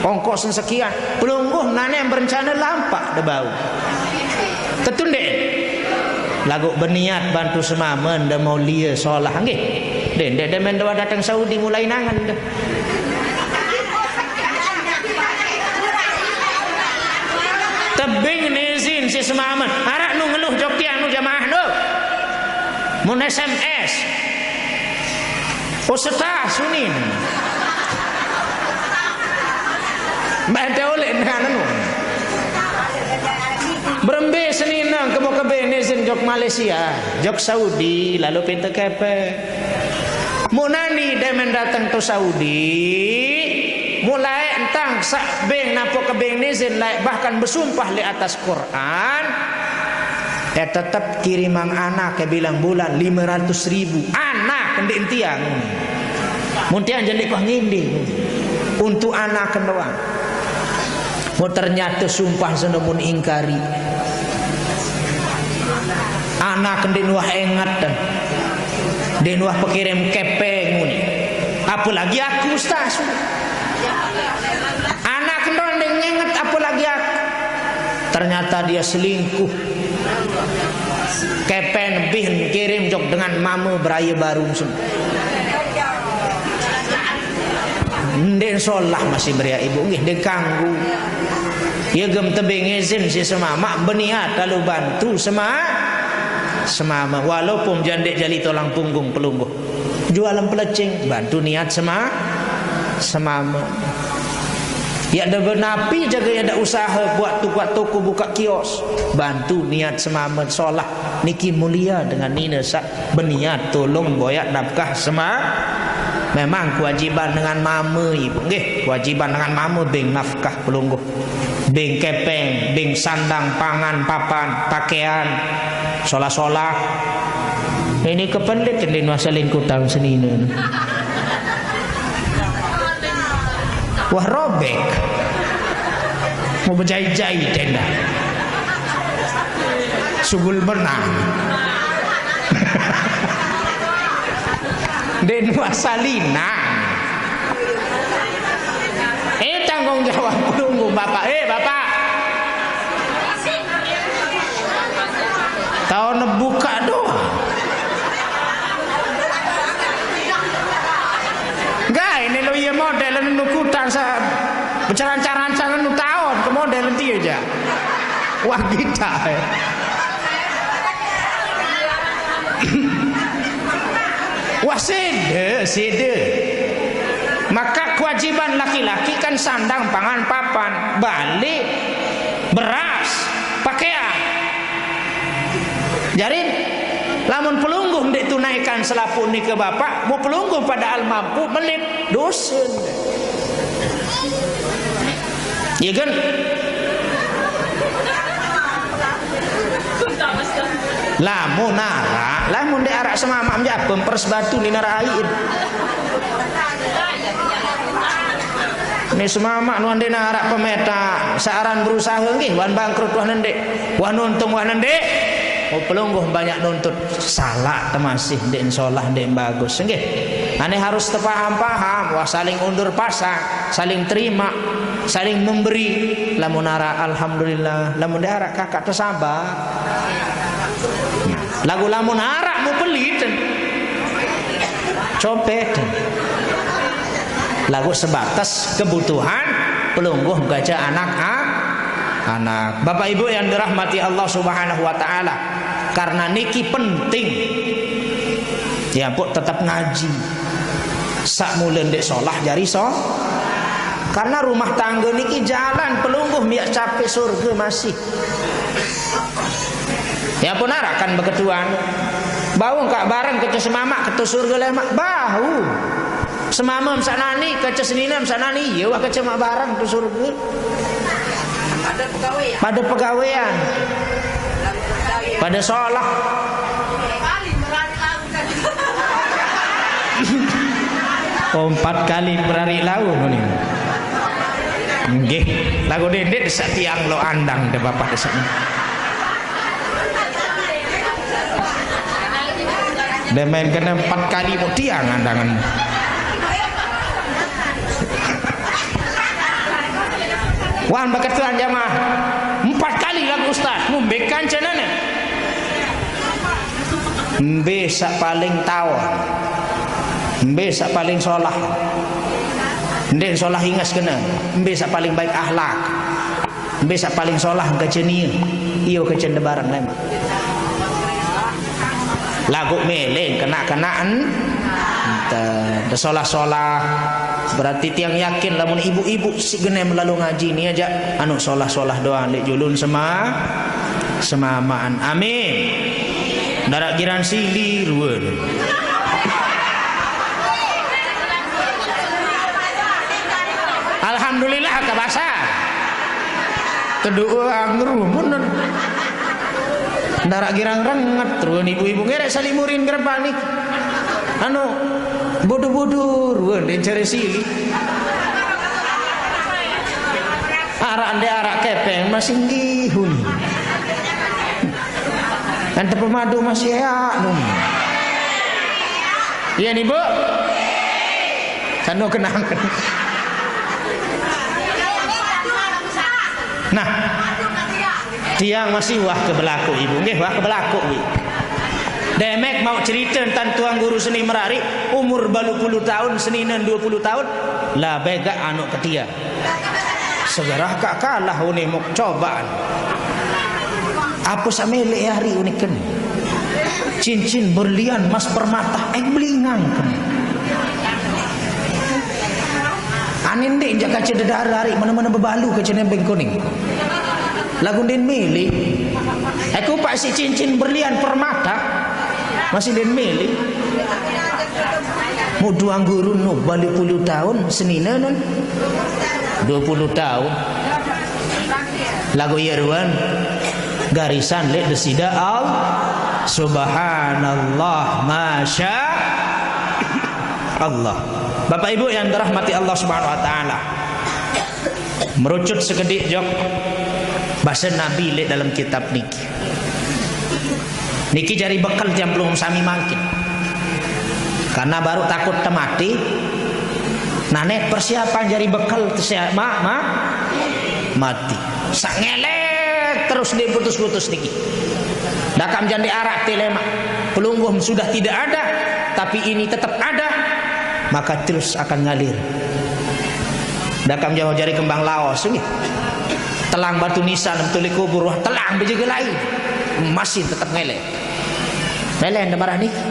Ongkos sekian. Pelungguh nane berencana lampak de bau. Tetu ndeq? Laguq beniat bantu semamen de mulie solah nggih. Ndeq, ndeq demen doa dateng Saudi mulai nangen de. Tebing nizin siq semamen. Araq nu ngeluh jok tiang nu jamaah nu. Mun S M S. Ustaz, sunin. Mbah ente uleq dengan anu. Berembe senine kebo kebe nizin jok Malaysia, jok Saudi, lalo pinte kepe. Muq nani demen dateng to Saudi, muq laeq entang saq beng napoq kebeng nizin laeq bahkan besumpah leq atas Quran, eh, tetep kirimang anak ke bilang bulan lime ratus ribu. Anak ndeq tiang. Mun tiang jaq ndeq kuah ngende. Untuk anak doang. Mun ternyate sumpah seno mun ingkari. Anak ndeq nuah enget. Ndeq nuah pekirim kepeng muni. Apalagi aku, Ustaz. Anak ndeq ngenget apalagi aku. Ternyata dia selingkuh. Kepen bih kirim jok dengan mame beraye baru sun. Ndeq solah masih beriak ibu nggih, ndeq kanggu. Ye gem tebing izin siq semamaq beniat lalu bantu sema-, semame. Walaupun jaq ndeq jali tolang punggung pelungguh. Jualan pelecing, bantu niat sema-, semame. Yaq de benapi jage yaq de usahe buat tukak toko buka kios. Bantu niat semame solah niki mulia dengan nine saq beniat tulung boyaq nafkah sema-, memang kewajiban dengan mame ibu nggih, kewajiban dengan mame beng nafkah pelungguh. Beng kepeng, beng sandang, pangan, papan, pakean, solah-solah. Ini kependet ndeq nuah selingkutan senine. Wah robek. Mau bejai-jai tenda. Sugul menang. Ndeq nuah salinang. Eh, tanggung jawab pelungguh, Bapak. Eh, Bapak. Taon buka doang. Enggak, ini lo iya model nu kutang sa-, becaranca-ranca nu taon ke model nti aja. Wah, kita, eh. Wah, sede, sede. Maka Kewajiban laki-laki kan sandang, pangan, papan, bali, beras, pakaian. Jari, lamun pelungguh ndeq tunaikan selapuq nike, Bapak, mu pelungguh padahal mampu, melit, dose. Iya kan? Lamun araq, lamun ndeq araq semamaq, menjak pampers batu ni naraq aiq. Ni semamaq nuan ndeq naraq pemetaq, saq aran berusahe nggih, wan bangkrut, wan ndeq, wan untung, wan ndeq. Oh, pelungguh banyak nuntut. Salaq temasih, ndeq solah, ndeq bagus, nggih. Ane harus tepaham-paham, wah, saling undur pasang, saling terima, saling memberi. Lamun araq, alhamdulillah. Lamun ndeq araq, kakak tesabar. Laguq lamun araq, mu pelit, copet. Laguq sebatas kebutuhan pelungguh gaja anak, a-, anak. Bapak Ibu yang dirahmati Allah Subhanahu wa Ta'ala, karena niki penting. Ya, mpuk tetep ngaji. Saq mule ndeq solah jari so-, karena rumah tangga niki jalan pelungguh miaq cape surge masih. Ya pun araq kan beketuan. Bau engkaq bareng kance semamaq keto surge lemaq. Bau. Semamem saq nani kance seninem saq nani, iye wah kance maq bareng to surge. Pade pegawean. Pade solah. Oh, empat kali merariq lauh ni. Nggih. Laguq ndeq, ndeq saq tiang lo andang de Bapak de saq. Ndeq main kene empat kali mu tiang andangan. Wan beketuan jamaah. Empat kali laguq ustaz, ngumbe kancenane. Mbe saq paling taoq? Mbe saq paling solah? Ndeq solah inges kene. Mbe saq paling baik akhlak? Mbe saq paling solah kance nie? Iyo kance de bareng lemaq. Laguq mele kenaq-kenaqen. Ente, de solah-solah. Berarti tiang yakin lamun ibu-ibu siq genem lalo ngaji ni ajak anu solah-solah doang leq julun sema-, semamaqan. Amin. Ndaraq giran sili ruen. Alhamdulillah, kebasa. Teduq angrumun. Ndaraq girang renget ruen ibu-ibu ngerek salimurin gerebak ni. Anu, bodoh-bodoh ruen dencere sili. Araq ndeq araq kepeng masih nggihun. Ente pemadu masih eaq nun. Iya ni, Bu? Sano kenang. Nah, tiang masih wah ke belaku, Ibu. Nggih, wah ke belaku, Wi. Demek mau cerita tentang Tuan Guru Seni Merariq, umur balu puluh tahun, seninen dua puluh tahun, lah begak anuk ketia. Segerah kak kalah unih muk cobaan. Apa saq mele ari uniken? Cincin berlian mas permata, eh, belingang. Ane ndeq jaq kace dedare ari mene-mene bebalu kace nembeng kuning. Laguq ndeqn mele. Eh, kupak siq cincin berlian permata. Masih ndeqn mele. Muduang guru nu balu puluh taun senine nun. Dua puluh taun. Laguq ie ruen garisan leq Deside Allah. Subhanallah, masya Allah. Bapak Ibu yang dirahmati Allah Subhanahu wa taala. Merucut sekediq jok base Nabi leq dalem kitab niki. Niki jari bekel tiang pelungguh sami mangkin. Karena baruq takut temati. Nah, ne persiapan jari bekel tesia-, ma-, ma-, mati. Saq ngelek terus ndeq putus-putus niki. Dakam jaq ndeq araq te lemaq. Pelungguh sudah tidak ada, tapi ini tetap ada, maka terus akan ngalir. Dakam jauh jari kembang laos nggih. Telang batu nisan betul kubur, wah, telang bejege lain. Masih tetep ngelek. Mele ndeq maraq niki.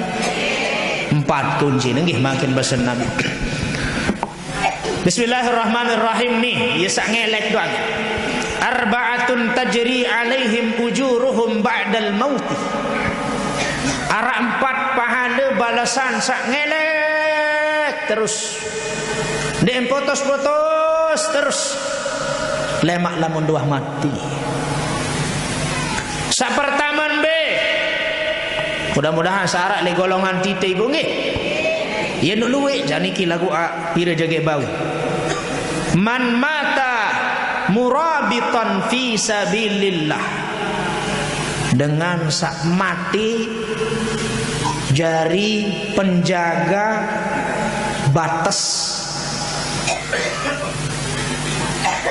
Empat kunci nggih mangkin base Nabi. Bismillahirrahmanirrahim. Ni, ye sak ngelek doang. Arba'atun tajri alaihim ujuruhum ba'dal mauti. Araq empat pahale balesan sak ngelek terus. Ndeq putus-putus terus. Lemaq lamun duah mati. Saq pertame mbe? Mudah-mudahan saq araq leq golongan tite, Ibu, nggih. Ye nuq lueq, jaq niki laguq, a, pire jageq bau. Man mata murabitan fi sabilillah. Dengan saq mati jari penjaga bates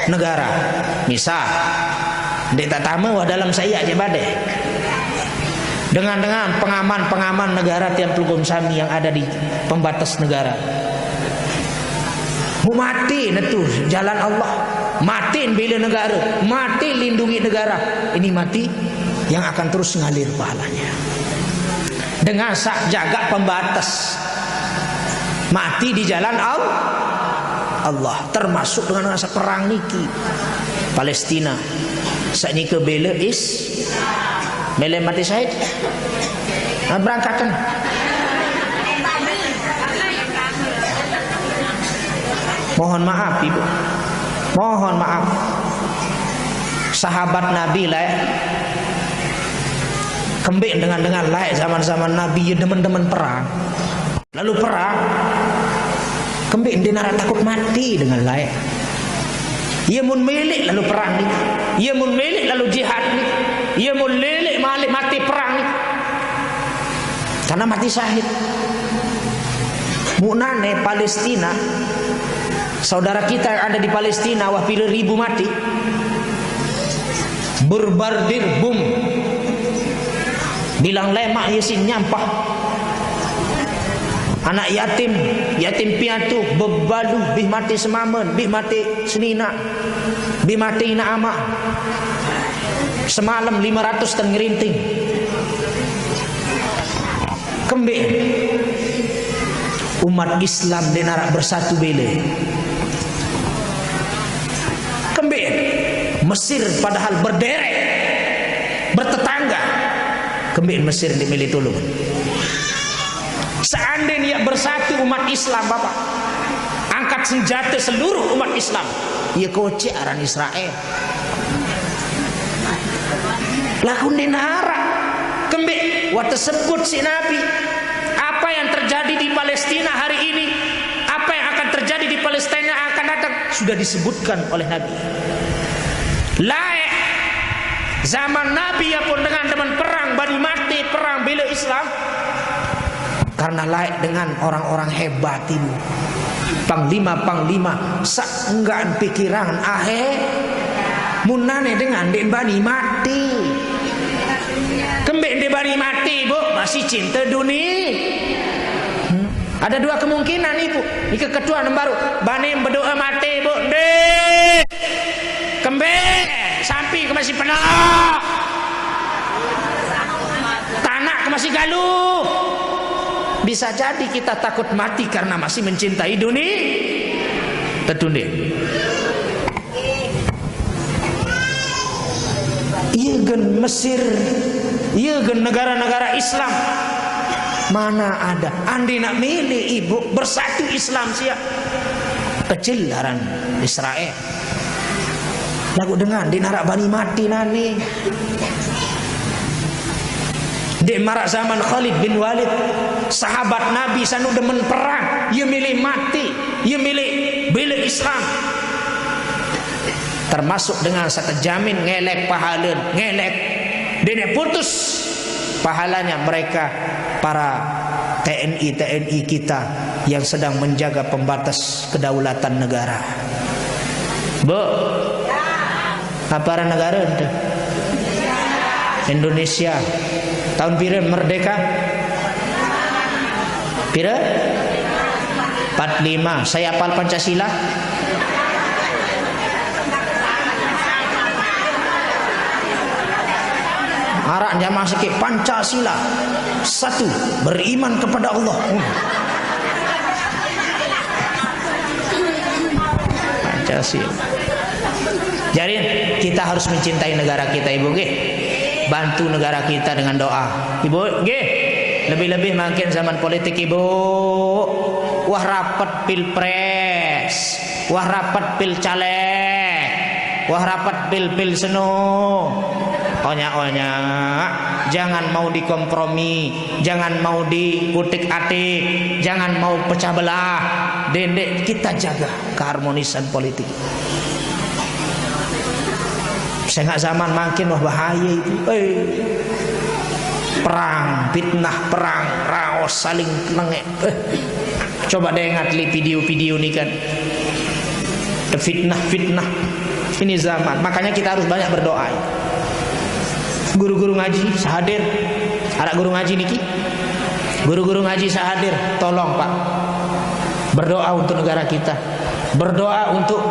negara. Misal, ndeq taq tame wah dalem saq iaq jaq badeh. Dengan-dengan pengaman-pengaman negara tiang pelungguh sami yang ada di pembatas negara. Mu mati netu jalan Allah. Mati bela negara. Mati lindungi negara. Ini mati yang akan terus ngalir pahalanya. Dengan saq jagaq pembatas. Mati di jalan Al-, Allah. Termasuk dengan saq perang niki. Palestina. Saq nike bela is-, mele mati syahid. Nah, berangkatan. Mohon maaf, Ibu. Mohon maaf. Sahabat Nabi laeq. Kembeq dengan-dengan laeq zaman-zaman Nabi, ye demen-demen perang. Lalu perang, kembeq ndeq naraq takut mati dengan laeq. Ye mun meleq lalu perang ni. Ye mun meleq lalu jihad ni. Ye mun leleq malik mati perang ni. Karena mati syahid. Muqnane Palestina, saudara kita yang ada di Palestina, wah pire ribu mati. Berbardir bom. Bilang lemaq ye siq nyampah. Anak yatim, yatim piatu, bebalu, bih mate semamen, bih mate seninaq, bih mate inaq amaq. Semalem lime ratus ten ngerinting. Kembeq umat Islam ndeq naraq bersatu bele? Kembeq Mesir padahal berderek, bertetangga? Kembeq Mesir ndeq mele tulung? Seandainya bersatu umat Islam, Bapak, angkat senjata seluruh umat Islam, ye koceq aran Israel. Laguq ndeq naraq. Kembeq wah tesebut siq Nabi. Apa yang terjadi di Palestina hari ini, apa yang akan terjadi di Palestina yang akan datang, sudah disebutkan oleh Nabi. Laeq zaman Nabi, ye pun dengan demen perang, bani mate perang bela Islam. Karena laeq dengan orang-orang hebat, Ibu. Panglima-panglima saq enggaqn pikiran ahe-, munane dengan ndeq bani mate. Kembeq ndeq bani mate, Bu? Masih cinta duni-, hmm. Ada dua kemungkinan, Ibu. Nike ketuan baruq, bani bedoa mate, Bu? Ndeq. Kembeq, sampi ke masih penoq. Tanaq ke masih galuh. Bisa jadi kita takut mati karena masih mencintai duni-, tetu ndeq. Ye gen Mesir, ye gen negara-negara Islam. Mana ada? Ande naq mele, Ibu, bersatu Islam siq, kecil aran Israel. Laguq dengan ndeq naraq bani mate nane. Ndeq maraq zaman Khalid bin Walid, sahabat Nabi saq nuq demen perang, ye mele mate, ye mele bele Islam. Termasuk dengan saq tejamin ngelek pahalen, ngelek, ndeqne putus pahalanya mereka, para T N I, T N I kita yang sedang menjaga pembatas kedaulatan negara. Bu, apa aran negara ente? Indonesia. Tahun pire merdeka? Pire? Empat lima. Saya hafal Pancasila. Araq jamaah sekeq, Pancasila. Satu, beriman kepada Allah. Hmm. Kasih. Jadi, kita harus mencintai negara kita, Ibu, nggih. Bantu negara kita dengan doa, Ibu, nggih. Lebih-lebih mangkin zaman politik, Ibu. Wah, rapet pilpres. Wah, rapet pilcaleg. Wah, rapet pil-pil seno. Onya-onya. Jangan mau dikompromi. Jangan mau diutik-atik. Jangan mau pecah belah. Dendek, kita jaga keharmonisan politik. Sengak zaman mangkin, wah, bahaya itu. Eh. Perang, fitnah, perang, raos, saling nengek. Eh. Coba deh ingat li video-video ni kan. Fitnah, fitnah. Ini zaman. Makanya kita harus banyak berdoa. Guru-guru ngaji sahadir. Anak guru ngaji niki. Guru-guru ngaji sahadir. Tolong, Pak. Berdoa untuk negara kita. Berdoa untuk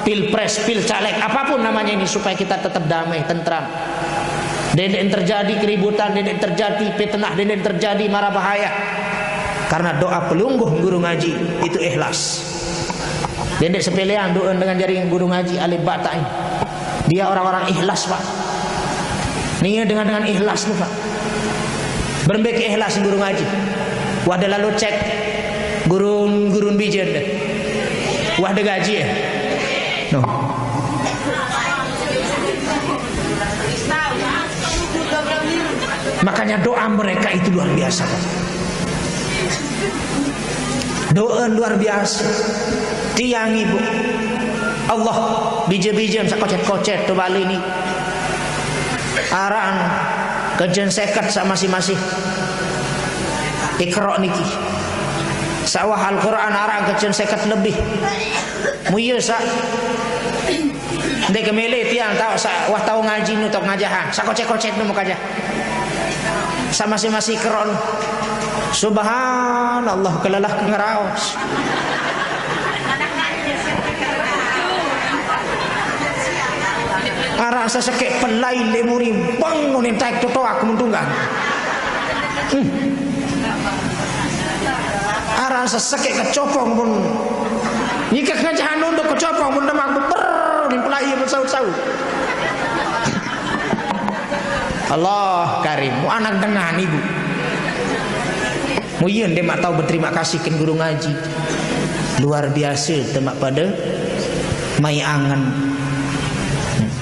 pilpres, pilcaleg, apapun namanya ini, supaya kita tetap damai, tentram. Dendek terjadi keributan, dendek terjadi fitnah, dendek terjadi mara bahaya. Karena doa pelungguh guru ngaji itu ikhlas. Dendek sepelean doa dengan jaringan guru ngaji alif ba ta ini. Dia orang-orang ikhlas, Pak. Nih, dengan, dengan ikhlas nih, Pak. Berembek ikhlas guru ngaji. Wah, dah lalu cek gurun-gurun bijen deh. Wah, dah gaji ya. No. Makanya doa mereka itu luar biasa, Pak. Doa luar biasa. Tiang, Ibu. Allah, bija-bija sak kocet-kocet tu balik ni. Araan kejen seket sak masih-masih. Iqra niki. Sawah Al-Quran araan kejen seket lebih. Muya sak. Ndek kemele tiang tau sak wah tau ngaji nu tok ngajahan. Sak kocet-kocet nu mukajah. Sama si masih keron. Subhanallah, kelelah ngeraos. Araq sesekek pelai le muri, bang, nunin taek toto aku mun tunggang. Hmm. Araq sesekek kecopong pun. Nyikek ngajahan nunduk kecopong pun demak ber, ni pelai pun saut-saut. Allah Karim, mu anak dengan ibu. Mu iya ndeq maq tau beterima kasih ken guru ngaji. Luar biasa temaq pade mai angen.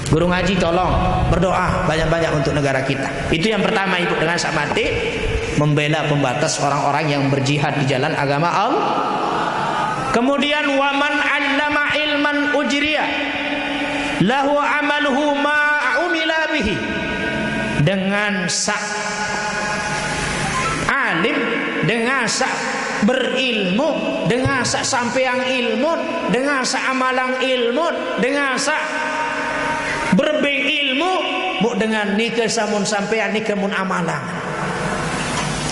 Guru ngaji, tolong berdoa banyak-banyak untuk negara kita. Itu yang pertama, Ibu, dengan sak mati membela pembatas orang-orang yang berjihad di jalan agama Allah. Kemudian, waman allama ilman ujriya lahu amaluhu ma umila bihi. Dengan sak alim, dengan sak berilmu, dengan sak sampeang ilmu, dengan sak amalang ilmu, dengan sak berbeng ilmu, bu dengan nike samun sampean nike mun amalang.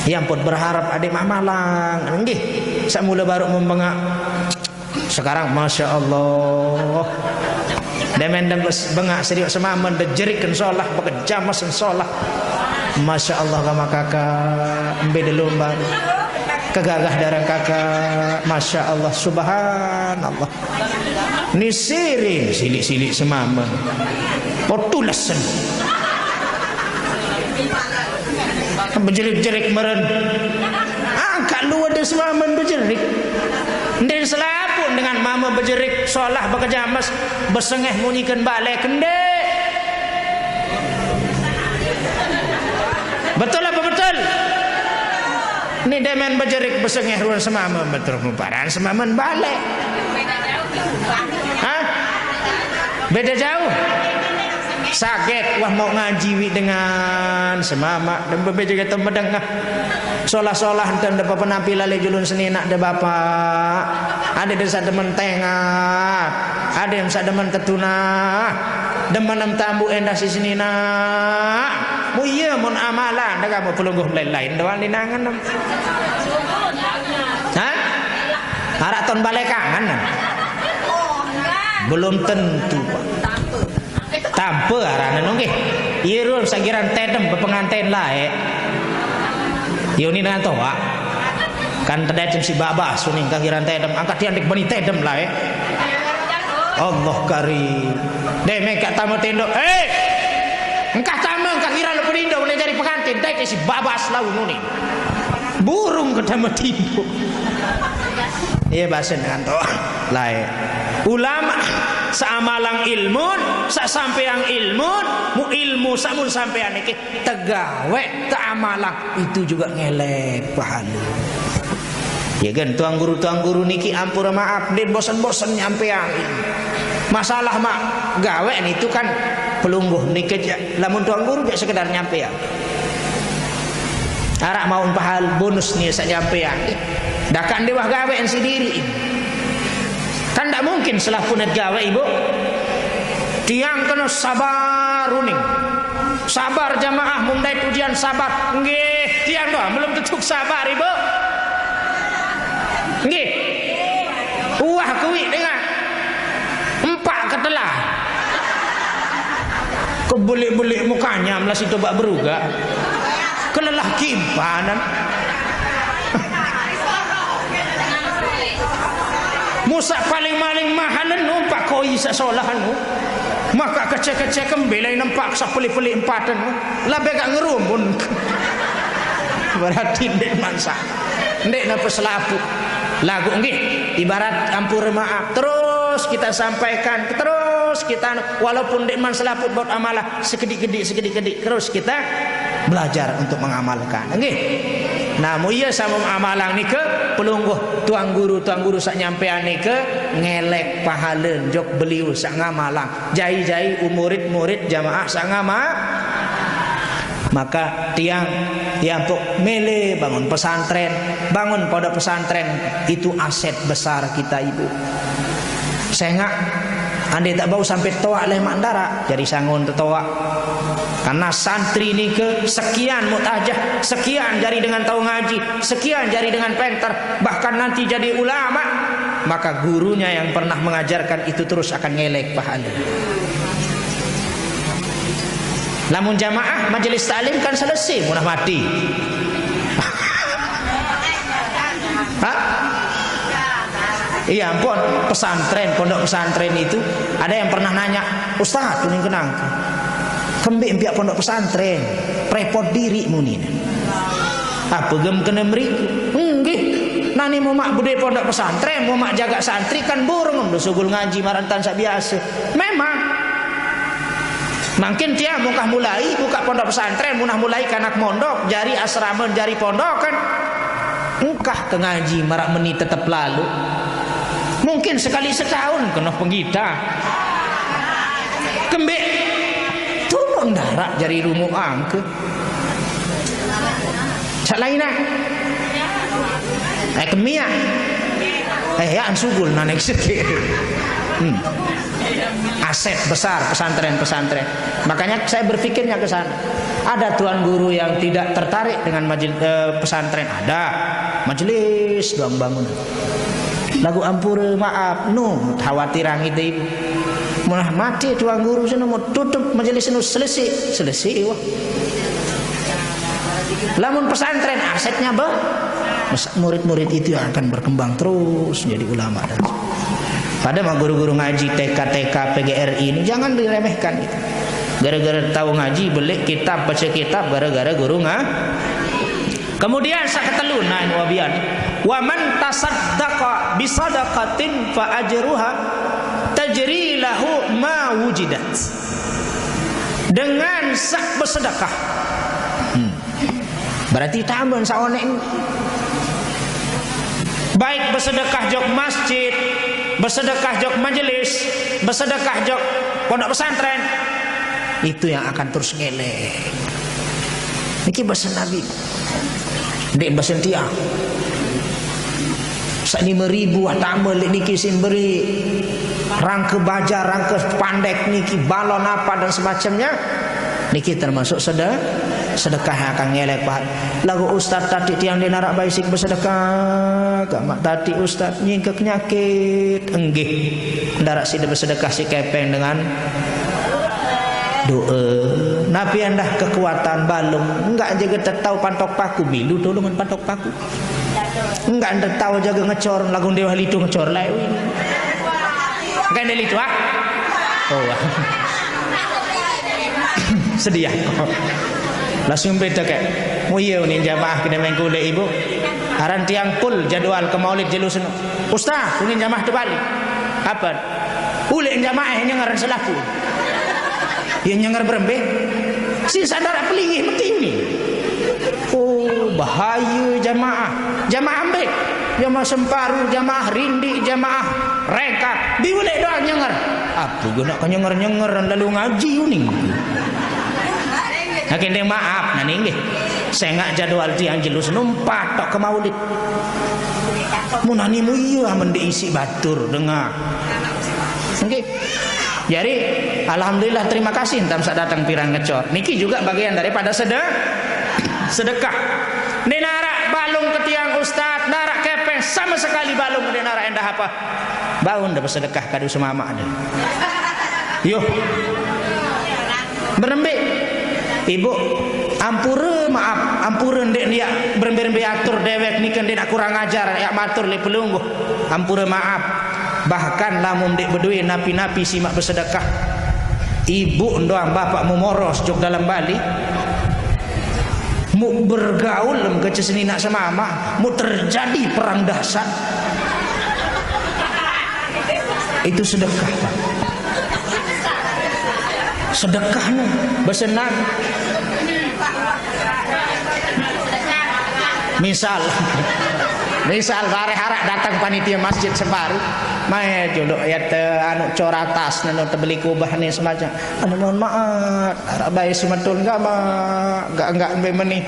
Ya ampun, berharap adeq mamalang. Nggih, sak mule baruq membengaq. Sekarang, Masya Allah. Demen dem bengaq serioq semamen, de jeriken solah, bekejamasen solah. Masya Allah, kama kakak, mbe de lumbar. Kegagah darang kakak, Masya Allah, Subhanallah. Ni sirin silik-silik semamen. Potulesen. Bejerik-jerik meren. Angkat lu ada semamen bejerik. Ndin selapuq dengan mame bejerik, solah bekejames, besengeh munyiken bale kende. Betul apa betul? Ni demen bejerik besengeh ruen semamen, betul muparan semamen bale. Hah? Beda jauh. Saget wah mau ngaji wi dengan semamaq, dem bebeje gete medengah. Solah-solah enten de pepenampilan le julun seninaq de bapak. Ade de saq demen tengah. Ade saq demen tetunah. Demen nem tambu endah si seninaq. Mu iya mun amalan de kamu pelungguh lain-lain doang dinangen. Hah? Araq ton balekangan. Belum tentu, Pak. Tampe arane no nggih. Ie rul sagiran tedem bepenganten laeq. Ye unin dengan toaq. Kan tedacem si babas unin kagiran tedem, angkat tian dik beni tedem laeq. Allah karim. Deh, meka tama tendo. Hei! Engkah tama, engkah kira lu penindo, boleh jadi pengantin. Dai ke si babas lau nuni. Burung ke tama tindo. Iya, basen dengan to. Lae. Ulama saamalang ilmun, sasampeang ilmun, mu ilmu samun sampean niki tegawe, taamalang, itu juga ngelek pahala. Ya kan, tuang guru, tuang guru niki ampura maaf, ndeq bosen-bosen nyampeang. Masalah maq gawe nitu kan pelungguh niki ja-, lamun tuang guru jaq sekedar nyampeang. Araq mauq pahal bonus ni saq nyampeang. Dakaq ndeq wah gawe sendiri. Kan ndak mungkin selah punet gawe, Ibu. Tiang kena sabar uning. Sabar jamaah, mun dait ujian sabar. Nggih, tiang doang belum tentu sabar, Ibu. Nggih. Wah, kuwi dengan empak ketelah. Kebelik-belik mukanya melas itu bak beruga. Kelelah kimpanan. Musa paling maling mahal nu, pak koi saq solah nu. Maka kece-kece kembe lain empak saq peli-peli empatan nu. Labe gak ngerumun. Berarti ndeq mansa. Ndeq napa selapuq. Laguq nggih, ibarat ampure maaf. Terus kita sampaikan, terus kita, walaupun ndeq man selapuq bot amalah, sekediq-kediq, sekediq-kediq, terus kita belajar untuk mengamalkan. Nggih. Nah, mu iya sama amalang nike, pelungguh tuang guru, tuang guru saq nyampean nike, ngelek pahalen jok beliau saq ngamalang. Jai-jai umurid-murid jamaah saq ngama-, maka tiang, tiang pok mele bangun pesantren, bangun pondok pesantren, itu aset besar kita, Ibu. Sengaq, andai tak bau sampai toaq leh maq ndaraq, jari sangun tetoaq. Karena santri nike sekian muqtajah, sekian jari dengan tau ngaji, sekian jari dengan penter, bahkan nanti jadi ulama, maka gurunya yang pernah mengajarkan itu terus akan ngelek pahala. Lamun jamaah majelis taklim kan selesai, munah mati. Hah? Iya, ampun, pesantren, pondok pesantren itu ada yang pernah nanya, "Ustaz, kuning kenang, kembe mpiaq pondok pesantren, repot diri munine." Apa gem kena meriku? Nggih. Nani mumaq bude pondok pesantren, mumaq jaga santri kan burung, sugul ngaji marantan saq biasa. Memang. Mangkin tiang mungkah mulai buka pondok pesantren, munah mulai kanak mondok, jari asrama, jari pondokan. Engkah ke ngaji maraq meni tetep lalu. Mungkin sekali setahun kena penggita. Kembe turun darak jari rumu angke. Saq lain ah. Eh, kemiah. Eh, ya, ansugul nanek sedih. Hmm. Aset besar pesantren-pesantren. Makanya saya berpikirnya ke sana. Ada tuan guru yang tidak tertarik dengan majel-, eh, pesantren? Ada. Majelis doang bangun. Lagu ampure maaf, nu khawatirang itu, Ibu. Munah mati tuan guru seno mau tutup majelis seno selesai, selesai, wah. Lamun pesantren asetnya, bah, murid-murid itu yang akan berkembang terus menjadi ulama dan pada mah guru-guru ngaji T K, T K, P G R I ini jangan diremehkan gitu. Gara-gara tahu ngaji, beli kitab, baca kitab, gara-gara guru nga-, kemudian saq ketelu, nah, ini wabian. "Wa man tasaddaqa bi sadaqatin fa ajruha tajri lahu ma wujidat." Dengan saq besedekah. Hmm. Berarti tamen saq oneq. Baik besedekah jok masjid, besedekah jok majelis, besedekah jok pondok pesantren. Itu yang akan terus ngelek. Niki basen Nabi. Ndeq basen tiang. Saq lime ribu wah tame leq niki sin beri. Rangke baja, rangke pandek niki, balon apa dan semacamnya. Niki termasuk sede-, sedekah yang akan ngelek, Pak. Lagu ustaz tadi tiang ndeq naraq bae siq besedekah. Gamaq tadi ustaz nyingke kenyakit. Enggih. Ndaraq side besedekah siq kepeng dengan doe. Napi endah kekuatan balung, enggak jage tetau pantok paku, milu tulungan pantok paku. Enggak tetau jage ngecor, lagu dewa litu ngecor lae. Kan dari itu, ah? Oh. Sedih ya. Langsung beda kayak. Oh iya, ini jamaah kena main kulit ibu. Aran tiang pul jadwal ke maulid jelu seno. Ustaz, ini jamaah tu balik. Apa? Ulik jamaah yang ngaran selaku. Yang nyenger berembe. Si sadar pelinggih mati ini. Oh, bahaya jamaah. Jamaah ambil. Jamaah semparu, jamaah rindik, jamaah rengkak. Biulek doang nyenger. Apa guna kau nyenger-nyenger lalu ngaji uning? Nah, kene maaf, nah, nggih. Sengak jadwal tiang jelus numpak tok ke maulid. Munani mu iya amen diisi batur, dengar. Nggih. Jadi, alhamdulillah, terima kasih entam sak datang pirang ngecor. Niki juga bagian daripada sede-, sedekah. Ini narak balung ke tiang ustaz, narak kepeng sama sekali balung, ini narak endah apa? Baun dah bersedekah kadu semama ada. Yo. Berembe. Ibu, ampure maaf, ampure ndek niak berembe-rembe atur dewek nike ndek nak kurang ajar, yak matur le pelungguh. Ampure maaf. Bahkan lamun ndek bedue napi-napi simak bersedekah. Ibu ndoang bapak mu moros jok dalam Bali. Mu bergaul lem kece seni nak semama, mu terjadi perang dahsyat. Itu sedekah, Pak. Sedekah nih, besenang. Misal, misal bareh arak datang panitia masjid sebaru, mae juluk ya te anu coratas nenu tebeli kubah nih semacam. Anu mohon maaf, arak bae semeton gak ma, gak gak be meni.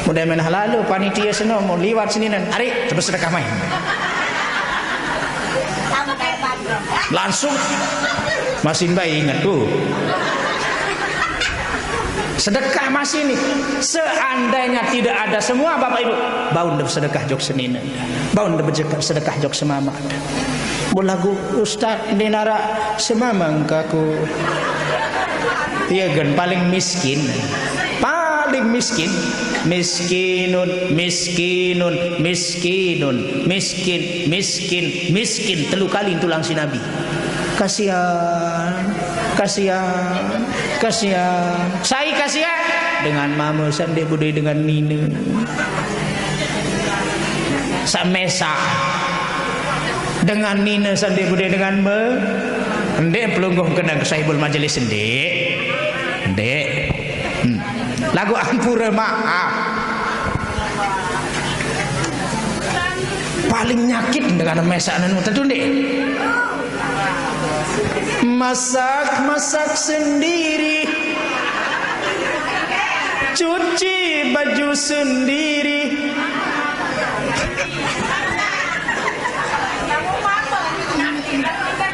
Mudah menah lalu panitia seno mau liwat sini nen. Ari, coba sedekah main. Langsung masih bae ingat tuh. Sedekah masih nih. Seandainya tidak ada semua Bapak Ibu, baun dah sedekah jok senine. Baun dah sedekah jok semama. Bolagu ustaz dinara semama engkaku. Iya kan paling miskin. Paling miskin. Miskinun, miskinun, miskinun, miskin, miskin, miskin. Telu kali tulang si Nabi. Kasihan, kasihan, kasihan. Sai kasihan dengan mama sande budai dengan nina. Samesa dengan nina sande budai dengan me. Ndek pelungguh kena ke sahibul majelis ndek. Ndek. Hmm. Lagu ampura maaf. Paling nyakit dengan mesak nenu tentu ndek. Masak-masak sendiri, cuci baju sendiri,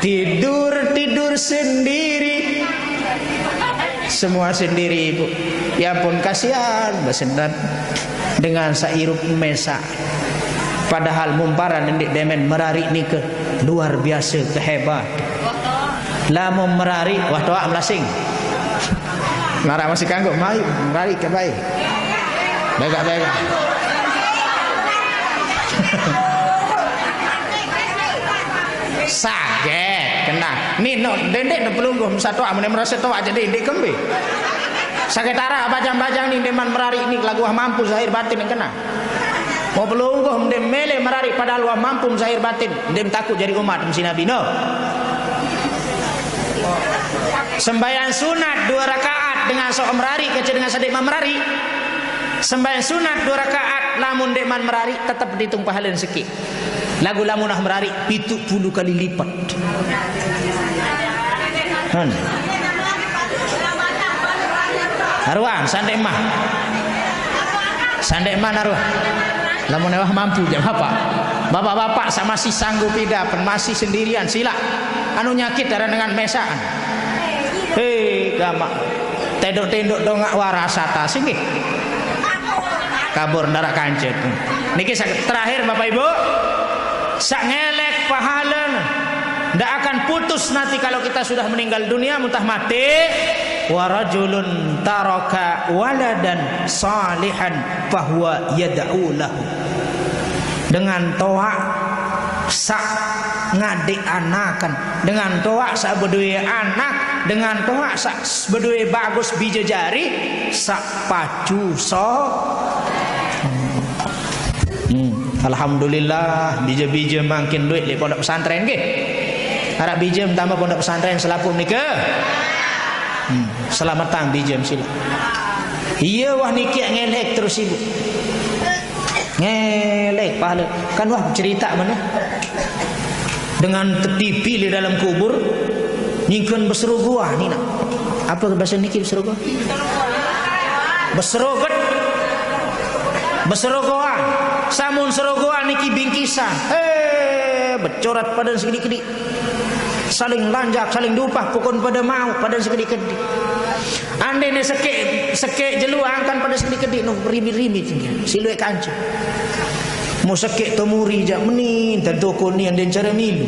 tidur-tidur sendiri. Semua sendiri, Ibu. Ya pun kasihan besendat dengan sairup mesak. Padahal mumparan ndik demen merari nike luar biasa kehebat. Lamun merari, wah toak melasing. Nara masih kanggo, mai merari ke baik. Begak-begak. Saget, kena. Nino, dendek no pelungguh, satu amune merasa toak jadi ndik kembe. Saget tara bajang-bajang ni deman merari ni lagu mampu zahir batin yang kena. Mau pelungguh mendem mele merari padahal wah mampu zahir batin. Mendem takut jadi umat mesti Nabi. No. Sembahyang sunat dua rakaat dengan sok merari kece dengan sedek merari. Sembahyang sunat dua rakaat lamun dek man merari tetap dihitung pahala seki. Lagu lamun ah merari pitu puluh kali lipat. Han. Aruan, sandek mah. Sandek mah naruh. Lamun ewah mampu jam apa? Bapak-bapak sama si sanggup ida pen masih sendirian sila. Anu nyakit ada dengan mesaan. Hei, gamak. Tendok-tendok dongak warasa ta singgih. Kabur ndarak kancet. Niki sak-, terakhir Bapak Ibu. Sak ngelek pahalen ndak akan putus nanti kalau kita sudah meninggal dunia muntah mati. Wa rajulun taraka waladan salihan fahuwa yad'u lahu. Dengan toak sak Ngadik anakan dengan toaq saq bedoe anak, dengan toaq saq bedoe bagus bije jari, saq pacu so. Hmm. Alhamdulillah, bije-bije mangkin lueq leq pondok pesantren nggih. Araq bije tambah pondok pesantren selapuq nike. Hmm. Selametang bije silaq. Iya wah niki ngelek terus ibu. Ngelek pahala. Kan wah cerita mana? Dengan tetipi di dalam kubur, nyingkun beserogoan ni nak. Apa bahasa niki beserogoan? Beserogot. Beserogoan. Samun serogoan niki bingkisan. Eh, becorat padan sekediq-kediq. Saling lanjak, saling dupah, pokon pada mau, padan sekediq-kediq. Andene sekeq, sekeq jelo angkan padan sekediq-kediq, no, rimit-rimit. Silueq kance. Mo sekeq temuri jaq meni, tentu ko ni ande care milu.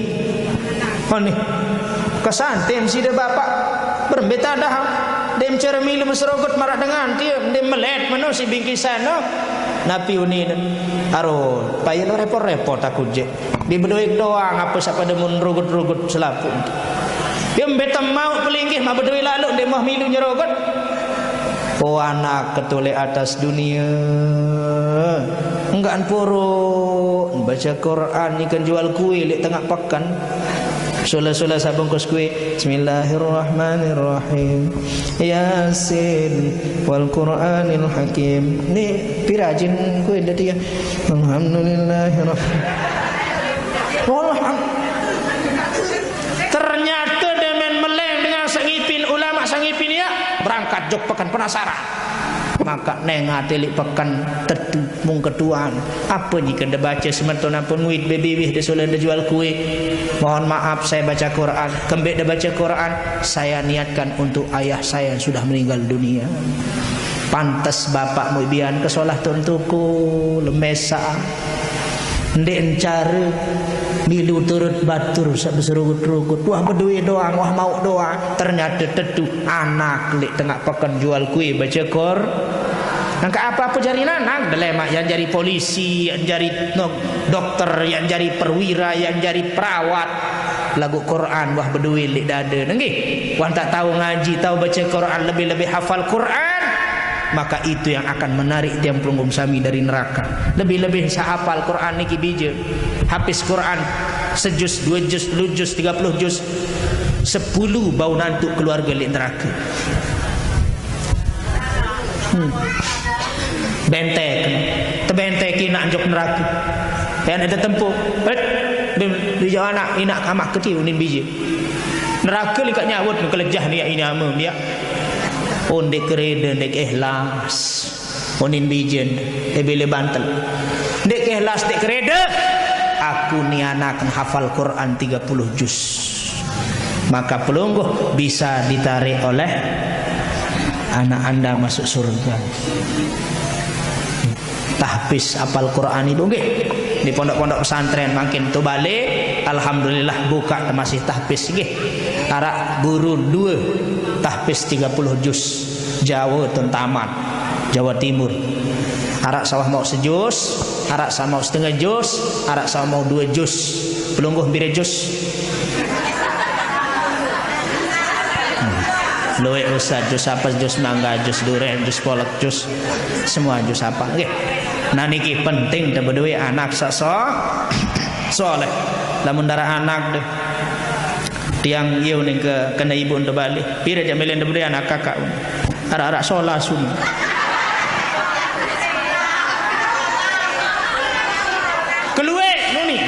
Aneh. Kesantem side bapaq. Berembe tadah. Dem care milu beserogot maraq dengan tie, dem melet meno si bingkisan no. Napi unine? Aro, paye lo repot-repot aku jek. Di bedoe doang ape saq pade mun rugut-rugut selapuq. Ye mbe temauq pelinggih maq bedoe laloq ndeq moh milu nyerogot. Oh, anak ketuleq atas dunie. Enggaqn puruk bace Quran ikan jual kue leq tengaq peken. Sule-sule sabungkus kue. Bismillahirrahmanirrahim. Yasin wal Qur'anil Hakim. Ni pire ajin kue dadi ya. Alhamdulillahirabbil. Walham-, ternyata demen meleng dengan sengipin ulama sengipin ya, berangkat jok peken penasaran. Maka neng ate leq peken tetu mung ketuan. Apa nike de bace semeton ampun nguit bebiwih de solen de jual kue. Mohon maaf saya baca Quran. Kembeq de baca Quran, saya niatkan untuk ayah saya yang sudah meninggal dunia. Pantes bapak muq bian kesolah turun tuku, lemes saq. Ndeq encare milu turut batur saq beserugut-rugut. Wah bedoe doang, wah mauq doang. Ternyate tetu anak leq tengaq peken jual kue bace Qur-, nangkaq apa-apa jari nanak, delemaq yang jari polisi, yang jari no, dokter, yang jari perwira, yang jari perawat. Laguq Quran wah bedoe leq dade. Nenggih, wah tak tahu ngaji, tahu bace Quran, lebih-lebih hafal Quran. Maka itu yang akan menarik tiang pelungguh sami dari neraka. Lebih-lebih saq hafal Quran niki bije. Hafiz Quran sejus, due jus, telu jus, tiga puluh jus. Sepulu bau nantuk keluarge leq nerake. Hmm. Bentek. Tebenteki nak jok nerake. Yang ada tempuh. Eh, di, di anak, inak amak keti unin bije. Nerake likaq nyawut kelejah ni ini ame dia. Oh, ndeq kerede, ndeq ikhlas. Unin bijen, eh, bile bantel. Ndeq ikhlas, ndeq kerede. Aku ni anak hafal Quran tiga puluh juz. Maka pelungguh bisa ditarik oleh anak anda masuk surga. Tahfiz apal Quran itu nggih. Di pondok-pondok pesantren mangkin tu balik, alhamdulillah buka masih tahfiz nggih. Araq guru due tahfiz tiga puluh juz. Jawa tun tamat. Jawa Timur. Araq sawah mauq sejuz, araq sawah mauq setengah juz, araq sawah mauq due juz. Pelungguh pire juz? Hmm. Lueq usah juz apes, juz mangga, juz duren, juz polek, juz semua juz apal. Nggih. Nah niki penting tebedoe anak saq so-, soleh. Lamun ndaraq anak deh. Tiang ieu ning ke kene ibu ento balik. Pire jaq mele ento beli anak kakak. Araq-araq solas uni. Kelueq nuni.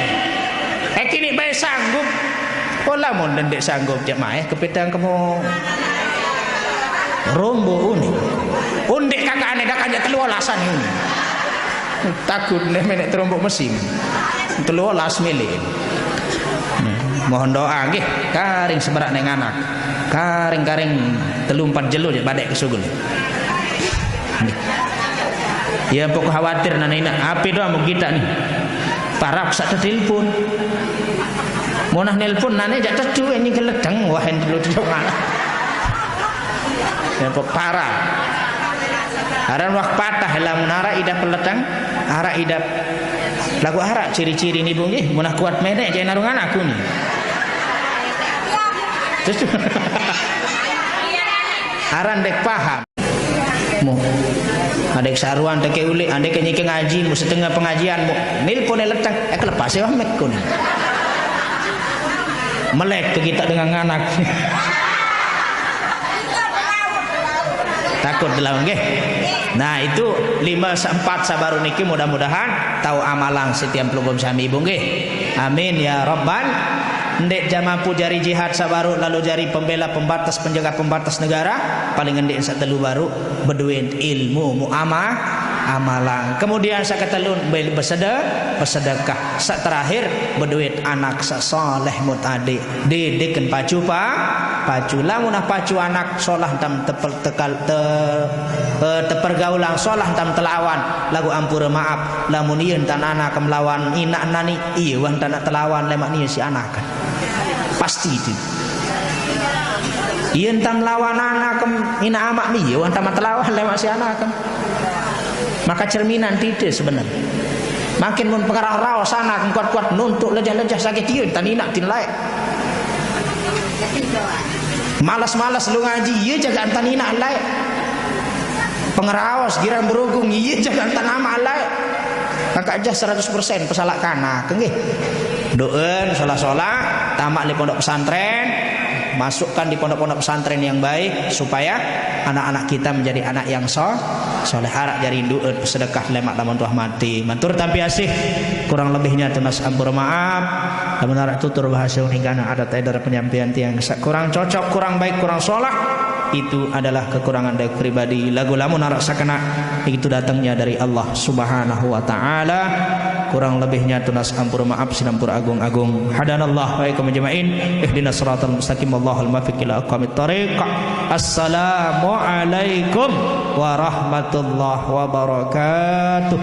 Eki ni bae sanggup. Oh, lamun ndeq sanggup jaq maeh kepitang kemo. Rombo uni. Undeq kakak ane dak kanjak telu olasan uni. Takut ne menek terombok mesin. Telu olas mele. Mohon doa nggih, karing semeraq neng anak. Karing-karing telu empat jelo je badeq ke sugul. Nggih. Ya, pokok khawatir nane inaq. Ape doang mau kita nih. Parap saq tetelpon. Monah nelpon nane jaq tetu anjing keledeng. Wah, en dulu tetu. Ya, pok parah. Aran wah patah lamun araq idap peletang, araq idap Lagu araq ciri-ciri ni, Bu, nggih, munah kuat meneq jaq narungan aku ni. Terus aran ndeq paham. Mu. Adeq saruan teke uleq, adeq ke nyike ngaji, mu setengah pengajian, mu. Nilpone leteng, eh, kelepas ya, Mek, kun. Melek ke kita dengan anak. Takut lah, nggih. Nah, itu lima se-, empat sabaru niki mudah-mudahan tau amalang setiap pelubum sami, Bu, nggih. Amin ya rabbal. Ndeq jaq mampu jari jihad sabaru, lalu jari pembela pembatas, penjaga pembatas negara, paling ndeq saq telu baru, beduit ilmu, mu ama-, amalang. Kemudian saq ketelu, be-, besede-, besedekah. Saq terakhir, beduit anak saq saleh, mutadi. Didiken pacu pa-, pacu. Lamun ah pacu anak solah entan tepel-, tekal-, te-, eh, tepergaulang solah entan telawan, laguq ampure maap, lamun ie entan anakem lawan inaq nani, ie wah entan telawan lemaq nie siq anaken. Pasti itu. Ie entan lawan anakem inaq amaq, ie wah entan telawan lemaq siq anaken. Maka cerminan tite sebener. Makin mun pengeraos-raos anaken kuat-kuat nuntuk lejah-lejah sakit, ie entan inaq tin laeq. Males-males lu ngaji, ie jagaq entan inaq laeq. Pengeraos girang berugung, ie jagaq entan amaq laeq. Kakak jah seratus persen pesalaq kanak, nggih. Do'en solah-solah, tamaq leq pondok pesantren, masukkan di pondok-pondok pesantren yang baik, supaya anak-anak kita menjadi anak yang so-, soleh. Araq jari do'en pesedekah lemaq lamun tuah mati. Matur tampi asih, kurang lebihnya tunas ampura maap. Lamun araq tutur bahasa uningkana adat eder penyampaian tiang saq kurang cocok, kurang baik, kurang solah, itu adalah kekurangan dari pribadi. Laguq lamun araq saq kenaq, itu datangnya dari Allah Subhanahu wa Ta'ala. Kurang lebihnya tunas ampura maap, sinampura agung-agung. Hadanallah wa iyyakum ajma'in. Ihdinas siratal mustaqim. Wallahul muwaffiq ila aqwamit thariq. Assalamualaikum warahmatullahi wabarakatuh.